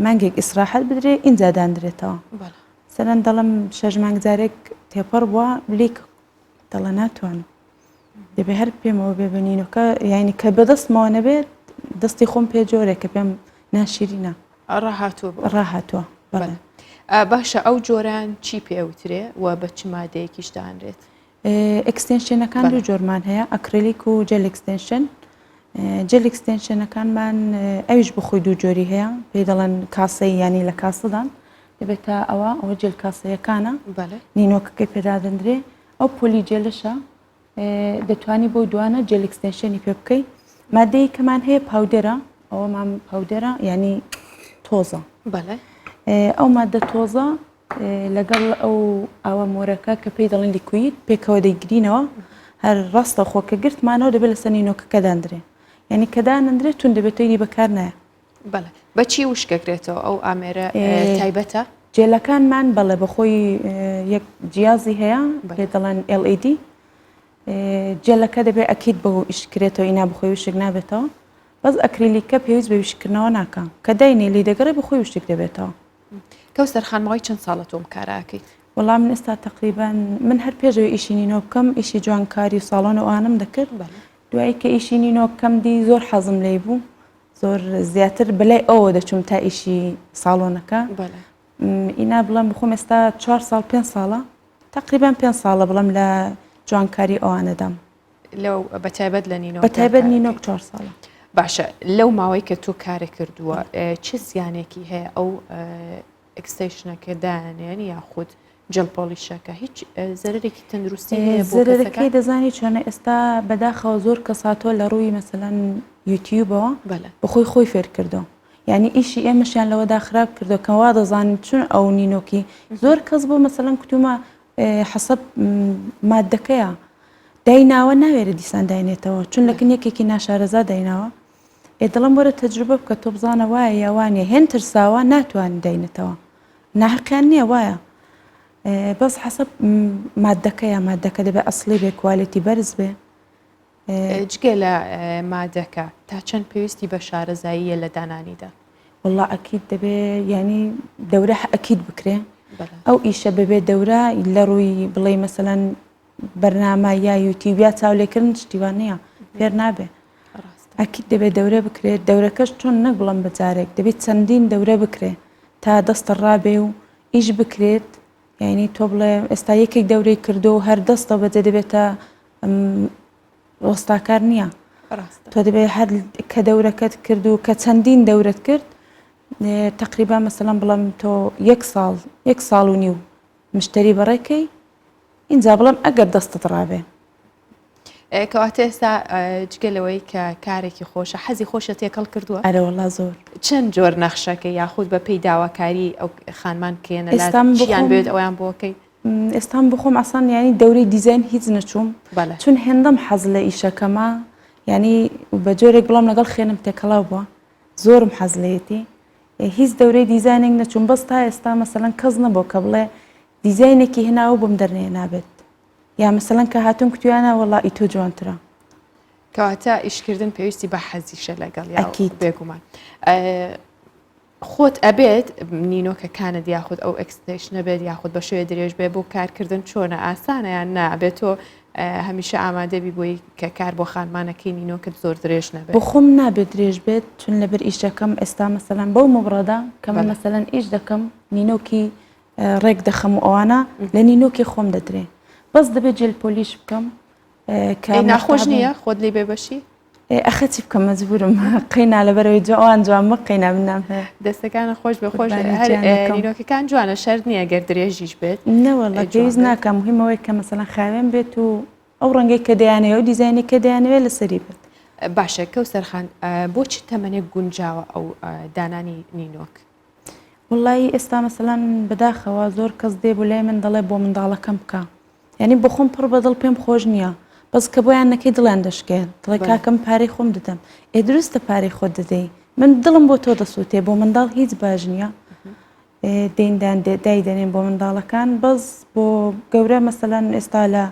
مانگێک ئیسراحەت بدرێ ئینجا دانرێتەوە سەرەن دەڵم شەش مانگ جارێک تێپەڕ بووە لیک دەڵە ناتوانم دەبێ هەر پێمەوە بێ بەنینەکە یعنی کە بەدەستمەوە نەبێت دەستی خۆم پێ جۆرێک کە پێم ناشیرینە ڕاهاتوە ڕاهاتوە بەڵێ باشە ئەو جۆران چی پێوترێ و بە چ مادەیەکیش دانرێت extension ەکان دوو جۆرمان هەیە ئەکریلیک و gel extension gel extension ەکانمان ئەویش بخۆی دوو جۆری هەیە پێی دەڵێن کاسەی ینی لە کاسەدان دەبێتە ئەوە ئەوە جێل کاسەیەکانە نینۆکەکەی پێدادەندرێ ئەو poly gel ەشە دەتوانی بۆ دوانە gel extension ی پێ بکەی مادەی کەمان هەیە powder ە ئەوەمان powder ە ینی تۆزە ئەو مادە تۆزە لەگەڵ ئەو ئاوە مۆرەکە کە پێی دەڵێن liquid پێکەوە دەیگرینەوە هەر ڕاستە خۆ کە گرتمانەوە دەبێت لەسەر نینۆکەکە داندرێ یعنی کە دانەندرێت تون دەبێت تۆیدی بەکار نایە. بەڵێ بەچی وشکەکرێتەوە ئەو ئامێرە تایبەتە؟ جێلەکانمان بەڵێ بەخۆی یەک جیازی هەیە پێ دەڵێن LED جێلەکە دەبێت ئەکید بە ئیشکرێتەوە ئینا بخۆی وشک نابێتەوە بەس ئەکریلیکە پێویست بە وشکردنەوە ناکە کە داینێ لی دەگەڕێ بخۆی وشک دەبێتەوە. کەوسەر خان ماوەی چەند ساڵە تۆ ئەم کارە ئەکەیت؟ وەڵا من ئێستا تەقریبەن من هەر پێش ئەوەی ئیشی نینۆ بکەم ئیشی جوانکاری و ساڵۆن و ئەوانەم دەکرد دوایی کە ئیشی نینۆ بکەم دی زۆر حەزم لێی بوو زۆر زیاتر بەلای ئەوە دەچوم تا ئیشی ساڵۆنەکە ئینا بڵێم بخۆم ئێستا چوار ساڵ پێ ساڵە تقریبان پێ ساڵە بڵم لە جوانکاری ئەوانەدام لەو بەتایبەت لە نینۆک بەتایبەت نینۆک چوار ساڵە. باشە لەو ماوەی کە تۆ کارە کردووە چ زیانێکی هەیە ئەو extension ەکە دانێن یاخود gel polish ەکە هیچ زەرێکی تەندروستی هەیە بۆ زەرەکەی دەزانی چۆنە ئێستا بەداخەوە زۆر کەس هاتووە لە ڕووی مەسەلەن یوتیوبەوە بەخۆی خۆی فێر کردو یعنی ئیشی ئێمەشیان لەوەدا خراپ کردو کە وا دەزانن چون ئەو نینۆکی زۆر کەس بۆ مەسەلەن کوتومە حەسەب مادەکەیە دایناوە ناوێرە دیسان داینێتەوە چون لەکن یەکێکی ناشارەزا دایناوە ئێ دەڵێم وەرە تەجروبە بکە تۆ بزانە وایە یا وانە هێن ترساوە ناتوانن داینێتەوە ناحەقیان نییە وایە بەس حەسەب مادەکەیە مادەکە دەبێ ئەسڵی بێ quality بەرز بێ. جگە لە مادەکە تا چەند پێویستی بە شارەزاییە لە دانانیدا؟ وەڵا ئەکید دەبێ یانی دەورە ئەکید بکرێ ئەو ئیشە بەبێ دەورە لە ڕووی بڵێ مەسەلەن بەرنامە یا یوتیوب یا چاولێکردن شتی وا نییە فێر نابێ ئەکید دەبێت دەورە بکرێت دەورەکەش چۆن نەک بڵم بە جارێک دەبێت چەندین دەورە بکرێ تا دەستە ڕابێ و ئیش بکرێت یعنی تۆ بڵێ ئێستا یەکێک دەورەی کردو و هەر دەستە بەجێ دەبێتە وەستاکار نییە تۆ دەبێت هەر کە دەورەکەت کرد و کە چەندین دەورەت کرد تقریبا مەسەلەن بڵم تۆ یەک ساڵ یەک ساڵ و نیو مشتری بەڕێکەی ئینجا بڵێم ئەگەر دەستت ڕابێ. کەواتە ئێستا جگە لەوەی کە کارێکی خۆشە حەزی خۆشە تێکەڵ کردووە؟ ئەرێ وەڵا زۆر. چەند جۆر نەخشەکەی یاخود بە پێی داواکاری ئەو خانمان کێنە لات چیان بوێت ئەویان بۆکەی؟ ئێستا من بخۆم ئاسان یانی دەورەی دیزاین هیچ نەچووم چون هێندەم حەز لە ئیشەکەمە یانی بە جۆرێک بڵام لەگەڵ خوێنم تێکەڵاو بووە زۆرم حەز لێیەتی هیچ دەورەی دیزاینێک نەچووم بەس تا ئێستا مەسەلەن کەس نەبووە کە بڵێ دیزاینێکی هێناوە بۆم دەرنەهێنابێت یا مەسەلەن کە هاتوون کوتویانە وەڵا ئی تۆ جوانترە. کەواتە ئیشکردن پێویستی بە حەزیشە لەگەڵ یا ئەکید بێگومان خۆت ئەبێت نینۆکەکانت یاخود ئەو extension ە بێت یاخود بە شێوێ درێژ بێ بۆ کارکردن چۆنە ئاسانە یان نا ئەبێت تۆ هەمیشە ئامادەبی بۆی کە کار بۆ خانمانەکەی نینۆکت زۆر درێژ نەبێت. بۆ خۆم نابێت درێژ بێت چون لەبەر ئیشەکەم ئێستا مەسەلەن بەو مبڕەدا کە من مەسەلەن ئیش دەکەم نینۆکی ڕێک دەخەم و ئەوانە لە نینۆکی خۆم دەدرێ بەس دەبێت gel polish بکەم کە ناخۆش نییە خۆت لێ بێ بەشی ئەخە چی بکەم مەجبورم قەینا لەبەرەوەی جوان جوان مە قەینا من نام هەیە دەستەکانە خۆش بێ خۆش هەر نینۆکەکان جوانە شەرت نییە گەر درێژیش بێت نەوەڵا پێویست ناکە مهمەوەی کە مەسەلەن خاوێن بێت و ئەو ڕەنگەی کە دەیانەوێ ئەو دیزاینەی کە دەیانەوێ لەسەری بێت. باشە کەوسەر خان بۆ چ تەمەنێک گونجاوە ئەو دانانی نینۆک؟ وەڵایی ئێستا مەسەلەن بەداخەوە زۆر کەس دێ بۆ لای من دەڵێ بۆ منداڵەکەم بکە یعنی بۆ خۆم پڕ بەدڵ پێم خۆش نییە بەس کە بۆیان نەکەی دڵیان دەشکێ دڵێ کاکەم پارەی خۆم دەدەم ئێ دروستە پارەی خۆت دەدەی من دڵم بۆ تۆ دەسووتێ بۆ منداڵ هیچ باش نییە دەیندان دایدەنێن بۆ منداڵەکان بەس بۆ گەورە مەسەلەن ئێستا لە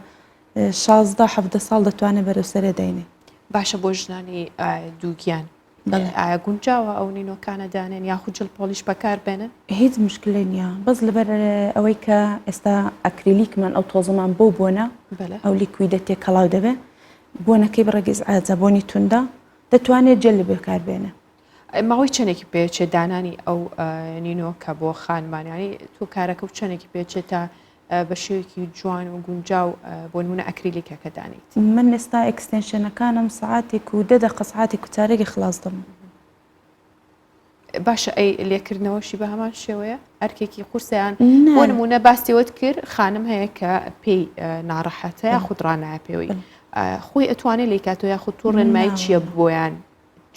16 17 ساڵ دەتوانێت بەرەو سەرێ داینێ باشە بۆ ژنانی دووگیان ئایا گونجاوە ئەو نینۆکانە دانێن یاخود gel polish بەکار بێنن؟ هیچ مشکلەی نییە بەس لەبەر ئەوەی کە ئێستا ئەکریلیکمان ئەو تۆزەمان بۆ بۆنە ئەو liquid ە تێکەڵاو دەبێ بۆنەکەی بڕێک ئیزعاجە بۆنی توندە دەتوانێت جل بەکار بێنە. ماوەی چەندێکی پێچێت دانانی ئەو نینۆکە بۆ خانمان یانی تۆ کارەکە و چەندێکی پێچێت تا بە شێوەیەکی جوان و گونجاو بۆ نمونە ئەکریلیکەکە دانیت؟ من ئێستا extension ەکانم سەعاتێک و دە دەقە سەعاتێک و چارەگی خلاص دەبم. باشە ئەی لێکردنەوەشی بە هەمان شێوەیە ئەرکێکی قورسیان بۆ نمونە باستیوت کرد خانم هەیە کە پێی ناڕەحەتە یاخود ڕانایە پێوەی خۆی ئەتوانێت لیکاتۆ یاخود تۆ ڕێنمایی چییە بۆیان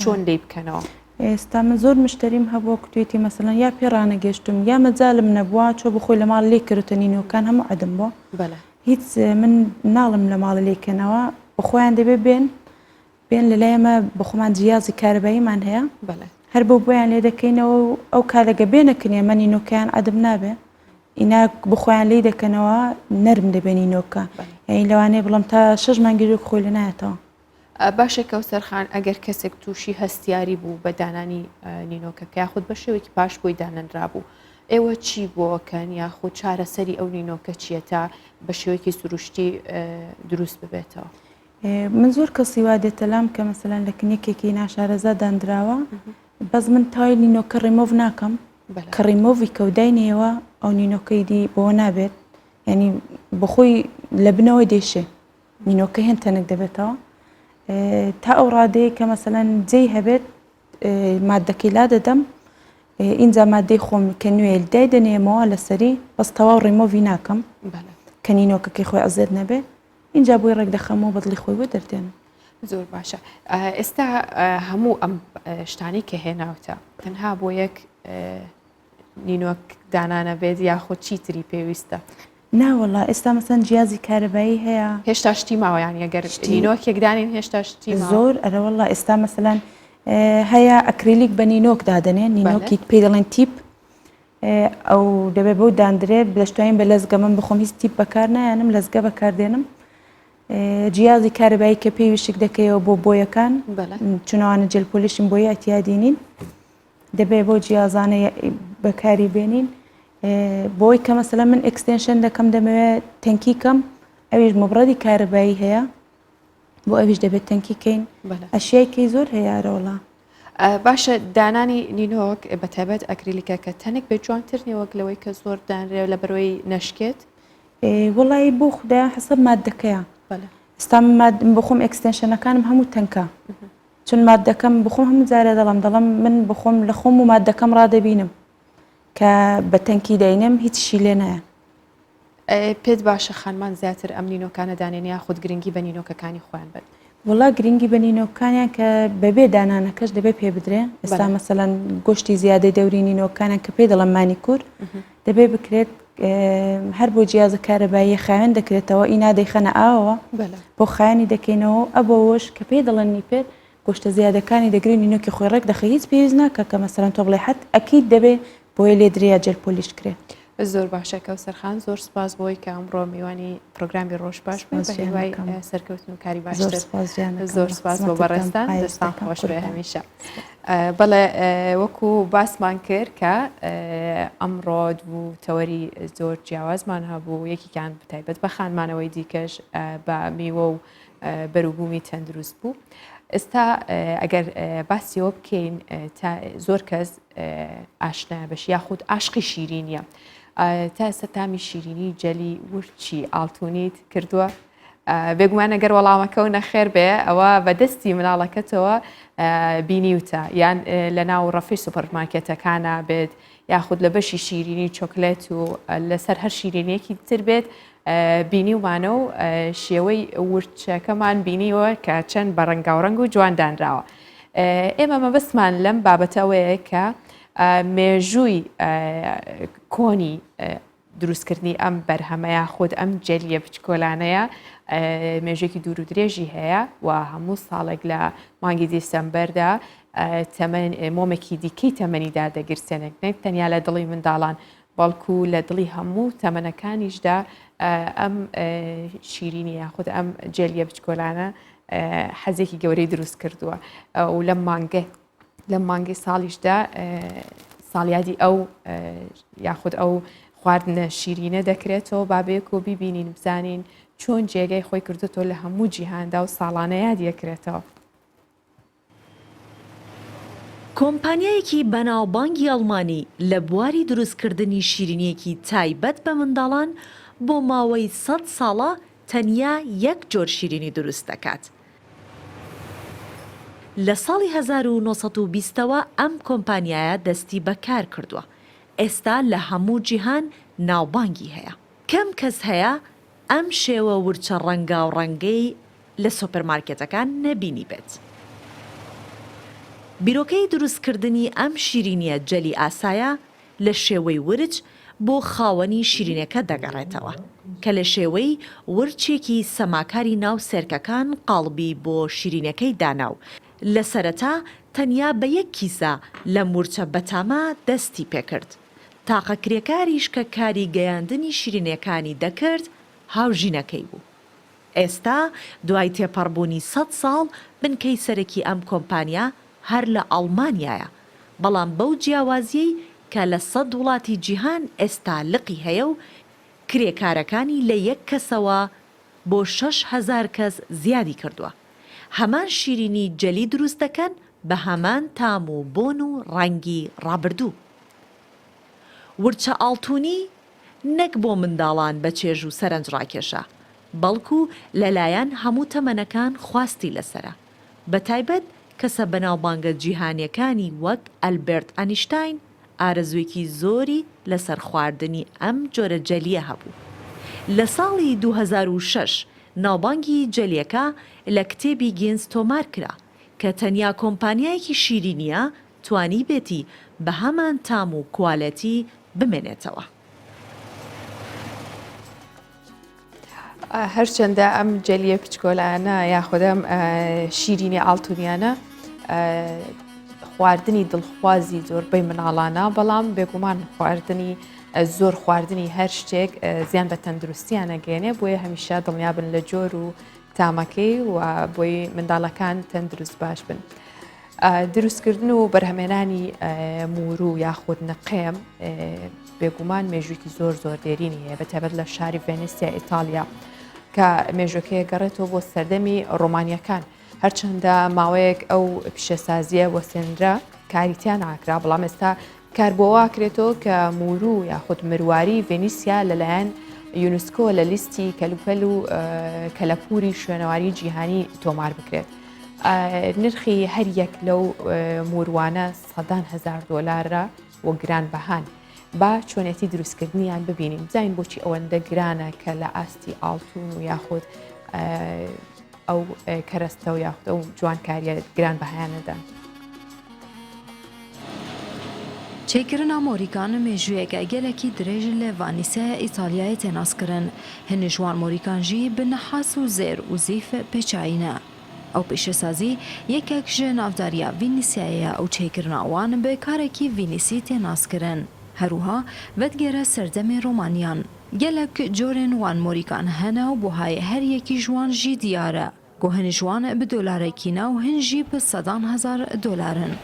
چۆن لێی بکەنەوە؟ ئێستا من زۆر مشتەریم هەبووە کوتویەتی مەسەلەن یا پێ ڕانەگەشتوم یا مەجالم نەبووە چۆ بخۆی لە ماڵ لێی کردوتە نینۆکان هەموو عەدم بووە هیچ من ناڵم لە ماڵ لێی کەنەوە بەخۆیان دەبێ بێن بێن لە لای ئێمە بەخۆمان جیازی کارەباییمان هەیە هەر بۆ بۆیان لێ دەکەینەوە و ئەو کارەگە بێنەکن ئێمە نینۆکەیان عەدم نابێ ئینا بخۆیان لێی دەکەنەوە نەرم دەبێ نینۆکە یعنی لەوانەیە بڵم تا شەش مانگی جۆک خۆی لە نایەتەوە باشە کەوسەر خان ئەگەر کەسێک تووشی هەستیاری بوو بە دانانی نینۆکەکە یاخود بە شێوەیەکی پاش بۆی دانەنرابوو ئێوە چی بۆکەن یاخود چارەسەری ئەو نینۆکە چییە تا بە شێوەیەکی سروشتی دروست ببێتەوە؟ من زۆر کەسی وا دێتە لام کە مەسەلەن لە کنێکێکی ناشارەزا داندراوە بەس من تای نینۆکە ڕیمۆڤ ناکەم کە ڕیمۆڤی کە و داینەوە ئەو نینۆکەی دی بۆ نابێت ینی بەخۆی لە بنەوە دێشێ نینۆکە هێن تەنک دەبێتەوە. تا ئەو ڕادەیە کە مەسەلەن جێی هەبێت مادەکەی لا دەدەم ئینجا مادەی خۆم کە نوێ دای دەنێمەوە لەسەری بەس تەواو ڕیمۆڤی ناکەم کە نینۆکەکەی خۆی ئەزێت نەبێ ئینجا بۆی ڕێک دەخەمەوە بەدڵی خۆی بۆ دەردێنم. زۆر باشە ئێستا هەموو ئەم شتانەی کە هێناوتە تەنها بۆ یەک نینۆک دانانە بێت یاخود چیتری پێویستە؟ ناوەڵا ئێستا مەسەن جیازی کارەبایی هەیە هێشتا شتی ماوە یان ئەگەر نینۆکێک دانین هێشتا شتی زۆر ئەرەوەڵا ئێستا مەسەلەن هەیە ئەکریلیک بە نینۆک دادەنێ نینۆکی پێی دەڵێن tip ئەو دەبێ بەو داندرێت دەشتوانین بە لەزگە من بخۆم هیچ tip بەکار نایەنم لەزگە بەکاردێنم جیازی کارەبایی کە پێی وشک دەکەیەوە بۆ بۆیەکان چونەوانە gel polish ن بۆیە ئەتیادی نین دەبێ بۆ جیازانە بەکاری بێنین بۆی کە مەسەلە من extension دەکەم دەمەوێت تەنکی کەم ئەویش مبڕەدی کارەبایی هەیە بۆ ئەویش دەبێت تەنکی کەین ئەشیای کەی زۆر هەیە ئەرەوەڵا. باشە دانانی نینۆک بە تایبەت ئەکریلیکە کە تەنک بێت جوانتر نیە وەک لەوەی کە زۆر دانرێ لە بەرەوەی نەشکێت؟ وەڵی بۆ خودایان حەسەب مادەکەیە ئێستا بخۆم extension ەکانم هەموو تەنکە چون مادەکەم بخۆم هەموو جارە دەڵم دەڵم من بخۆم لە خۆم و مادەکەم ڕادەبینم کە بە تەنکی داینێم هیچشی لێ نایە. پێت باشە خانمان زیاتر ئەم نینۆکانە دانێن یاخود گرنگی بە نینۆکەکانی خۆیان بەن؟ وەڵا گرنگی بە نینۆکانیان کە بەبێ دانانەکەش دەبێ پێ بدرێ ئێستا مەسەلەن گۆشتی زیادەی دەوری نینۆکانیان کە پێ دەڵێن مانیکور دەبێ بکرێت هەر بۆ جیازە کارەباییە خاوێن دەکرێتەوە ئینا دەیخەنە ئاوەوە بۆ خایەنی دەکەینەوە ئەبەوەش کە پێی دەڵێن nipper گۆشتە زیادەکانی دەگری نینۆکی خۆی ڕێک دەخەی هیچ پێویست ناکا کە مەسەلەن تۆ بڵێ حەت ئەکید دەبێ بۆیە لێ درێ یا gel polish کرێ. زۆر باشە کەوسەر خان زۆر سپاس بۆی کە ئەمڕۆ میوانی پرۆگرامی ڕۆژ باش بووی بە هیوای سەرکەوتن و کاری باشتر زۆر سپاس بۆ بەڕێزتان دەستان خۆش بێ هەمیشە. بەڵێ وەکو باسمان کرد کە ئەمڕۆ دوو تەوەری زۆر جیاوازمان هەبوو یەکیان بتایبەت بە خانمانەوەی دیکەش بە میوە و بەروبوومی تەندروست بوو. ئێستا ئەگەر باسیەوە بکەین تا زۆر کەس ئاشنایە بەش یاخود عاشقی شیرینیە تا ئێستا تامی شیرینی جەلی ورچی ئاڵتونیت کردووە بێگومان ئەگەر وەڵامەکە و نەخێر بێ ئەوە بەدەستی مناڵەکەتەوە بینیوتە یان لە ناو ڕەفی سوپەرمارکێتەکانە بێت یاخود لە بەشی شیرینی چۆکلێت و لەسەر هەر شیرینیەکی تر بێت بینیومانە و شێوەی ورچەکەمان بینیوە کە چەند بە ڕەنگاوڕەنگ و جوان دانراوە. ئێمە مەبەستمان لەم بابەتە ئەوەیە کە مێژووی کۆنی دروستکردنی ئەم بەرهەمە یاخود ئەم جەلیە بچکۆلانەیە مێژێکی دوور و درێژی هەیە و هەموو ساڵێک لە مانگی دیسەمبەردا تەمەن مۆمێکی دیکەی تەمەنی دادەگیرسێنێت نەک تەنیا لە دڵی منداڵان بەڵکو لە دڵی هەموو تەمەنەکانیشدا ئەم شیرینی یاخود ئەم جێلیە بچکۆلانە حەزێکی گەورەی دروست کردووە و لەم مانگە لەم مانگی ساڵیشدا ساڵیادی ئەو یاخود ئەو خواردنە شیرینە دەکرێتەوە بابێک و بیبینین بزانین چۆن جێگەی خۆی کردوتەوە لە هەموو جیهاندا و ساڵانە یادیەکرێتەوە. کۆمپانیایەکی بەناوبانگی ئەڵمانی لە بواری دروستکردنی شیرینییەکی تایبەت بە منداڵان بۆ ماوەی سەد ساڵە تەنیا یەک جۆر شیرینی دروست دەکات. لە ساڵی 1920 ەوە ئەم کۆمپانیایە دەستی بە کار کردووە، ئێستا لە هەموو جیهان ناوبانگی هەیە. کەم کەس هەیە ئەم شێوە ورچە ڕەنگاوڕەنگەی لە سۆپەرمارکێتەکان نەبینیبێت. بیرۆکەی دروستکردنی ئەم شیرینییە جەلی ئاسایە لە شێوەی ورچ بۆ خاوەنی شیرینەکە دەگەڕێتەوە، کە لە شێوەی ورچێکی سەماکاری ناو سێرکەکان قاڵبی بۆ شیرینەکەی دانا و لە سەرەتا تەنیا بە یەک کیسە لەم ورچە بەتامە دەستی پێکرد. تاقە کرێکاریش کە کاری گەیاندنی شیرینیەکانی دەکرد هاوژینەکەی بوو. ئێستا دوای تێپەڕبوونی سەد ساڵ بنکەی سەرەکی ئەم کۆمپانیا هەر لە ئەڵمانیایە، بەڵام بەو جیاوازیەی کە لە سەد وڵاتی جیهان ئێستا لقی هەیە و کرێکارەکانی لە یەک کەسەوە بۆ 6000 کەس زیادی کردووە. هەمان شیرینی جەلی دروست دەکەن بە هەمان تام و بۆن و ڕەنگی ڕابردوو. ورچە ئاڵتونی نەک بۆ منداڵان بە چێژ و سەرەنجڕاکێشە، بەڵکو لەلایەن هەموو تەمەنەکان خواستی لەسەرە، بەتایبەت کەسە بەناوبانگە جیهانیەکانی وەک ئەلبێرت ئەنیشتاین ئارەزووێکی زۆری لەسەر خواردنی ئەم جۆرە جەلیە هەبوو. لە ساڵی 2006 ناوبانگی جەلیەکە لە کتێبی گینس تۆمارکرا کە تەنیا کۆمپانیایەکی شیرینیە توانیبێتی بەهەمان تام و کوالێتی بمێنێتەوە. هەرچەندە ئەم جەلیە پچکۆلانە یاخود ئەم شیرینی ئاڵتونیانە خواردنی دڵخوازی زۆربەی مناڵانە بەڵام بێگومان خواردنی زۆر خواردنی هەر شتێک زیان بە تەندروستیانە گەێنێ بۆیە هەمیشە دڵنیابن لە جۆر و تامەکەی و بۆی منداڵەکان تەندروست باش بن. دروستکردن و بەرهەمێنانی موورو یاخود نقێم بێگومان مێژوویەکی زۆر زۆر دێرینی هەیە بە تایبەت لە شاری ڤێنیسیا ئیتالیا کە مێژوەکەی گەڕێتەوە بۆ سەردەمی ڕۆمانیەکان هەرچەندە ماوەیەک ئەو پیشەسازیە وەسێنرا کاری تیا ناکرا بەڵام ئێستا کار بۆ واکرێتەوە کە موورو یاخود مرواری ڤێنیسیا لەلایەن یونسکۆ لە لیستی کەلوپەل و کەلەپوری شوێنەواری جیهانی تۆمار بکرێت. نرخی هەر یەک لەو موروانە سەدان هەزار دۆلارە و گران بەهان. با چۆنێتی دروستکردنیان ببینین بزانین بۆچی ئەوەندە گرانە کە لە ئاستی ئاڵتون و یاخود ئەو کەرەستە و یاخود ئەو جوانکاریە گران بەهایانەدان. Çêkirina morîkan mêjûyeke gelekî dirêj li Vanîsaya Îtalyayê tê naskirin. Hin ji wan morîkan jî bi nehas û zêr û zîf pêçayî ne. Ew pêşesazî yekek ji navdariya Vînîsyayê ye û çêkirina wan bi karekî Vînîsî tê naskirin. Her wiha vedigere serdemê Romaniyan. Gelek corên wan morîkan hene û buhayê her yekî ji wan jî diyar e. Ku hin ji wan bi dolarekî ne û hin jî bi sedan hezar dolar in.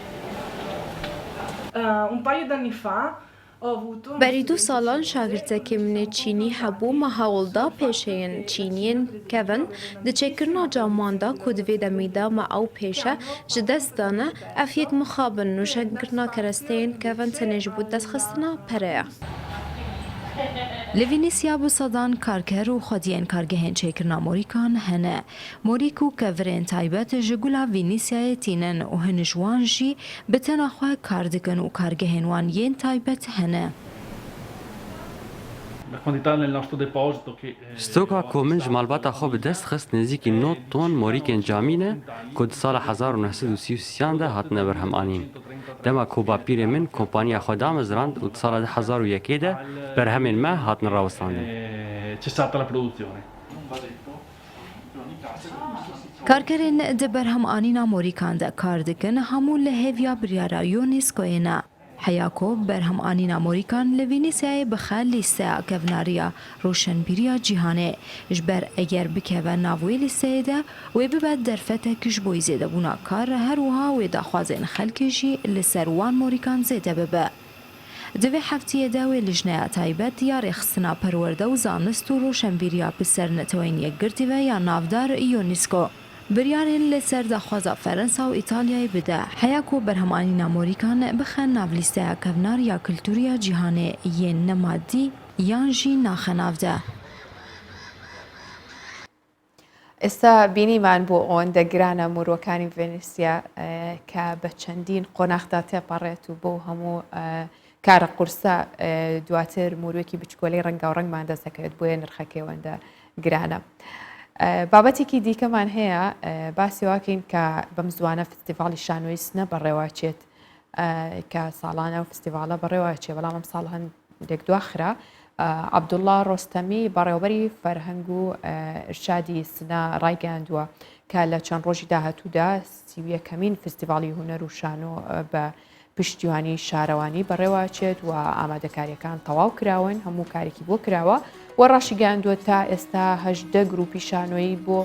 Berî du salan şagirtekê min ê çînî hebû, me hewl da pêşeyên çîniyên kevin di çêkirina caman de ku di vê demê de me ew pêşe ji dest dane, ev yek mixabin nûşenkirina keresteyên kevin tenê ji bo destxistina pere ye. Li Vînîsya bi sedan karker û xwediyên kargehên çêkirina morîkan hene. Morîk û kevirên taybet ji gula Vînîsyayê tînin û hin ji wan jî bi tena xwe kar dikin û kargehên wan yên taybet hene. Stoka ku min ji malbata xwe bi dest xist nêzîkî 90 ton morîkên camî ne ku di sala 1933 an de hatine berhemanîn. Dema ku bapîrê min kompaniya xwe damezrand û di sala 2001 de berhemên me hatin rawestandin. Karkerên di berhemanîna morîkan de kar dikin hemû li hêviya biryara UNESCOyê ne. Heya ku berhemanîna morîkan li Vînîsyayê bixe lîsteya kevnariya roşenbîriya cîhanê. Ji ber eger bikeve nav wê lîsteyê de wê bibe derfetek ji bo zêdebûna kar her wiha wê daxwazên xelkê jî li ser wan morîkan zêde bibe. Di vê hefteyê de wê Lijneya Taybet ya Rêxistina Perwerde û Zanist û Roşenbîriya bi ser Neteweyên Yekgirtî ve ya navdar UNESCO biryarên li ser daxwaza Ferensa û Îtalyayê bide heya ku berhemanîna morîkan bixe nav lîsteya kevnar ya kultûriya cîhanê yên ne madî yan jî naxe nav de. ئێستا بینیمان بۆ ئەوەندە گرانە مروەکانی ڤێنیسیا کە بە چەندین قۆناخدا تێپەڕێت و بۆ هەموو کارە قورسە دواتر موروێکی بچکۆلەی ڕەنگاو ڕەنگمان دەست دەکەوێت بۆیە نرخەکەی ئەوەندە گرانە. بابەتێکی دیکەمان هەیە باسی واکەین کە بەم زوانە فستیڤاڵی شانۆی سنە بەڕێوەچێت کە ساڵانە و فستیڤاڵە بەڕێوەچێ بەڵام ئەم ساڵ هەندێک دواخرا عەبدوڵڵا ڕۆستەمی بەڕێوەبەری فەرهەنگ و ئرشادی سنە ڕایگەیاندووە کە لە چەند ڕۆژی داهاتوودا سیویەکەمین فستیڤاڵی هونەر و شانۆ بە پشتیوانی شارەوانی بەڕێوەچێت و ئامادەکاریەکان تەواو کراون هەموو کارێکی بۆ کراوە و ڕاشیگەیاندووە تا ئێستا 18 گروپی شانۆیی بۆ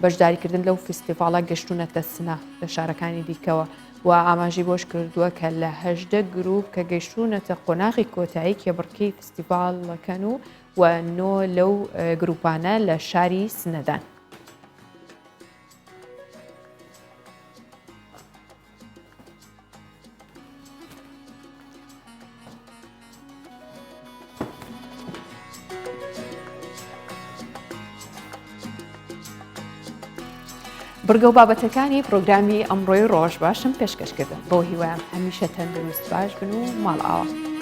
بەشداریکردن لەو فستیڤاڵە گەشتونەتە سنە لە شارەکانی دیکەوە و ئاماژەی بەوەش کردووە کە لە 18 گروپ کە گەیشتوونەتە قۆناغی کۆتایی کێبڕکێی فستیڤاڵەکەن و و نۆ لەو گروپانە لە شاری سنەدان. بڕگە و بابەتەکانی پرۆگرامی ئەمڕۆی ڕۆژ باشم پێشکەش کردن. بەو هیوایەم هەمیشە تەندروست باش بن و ماڵئاوا.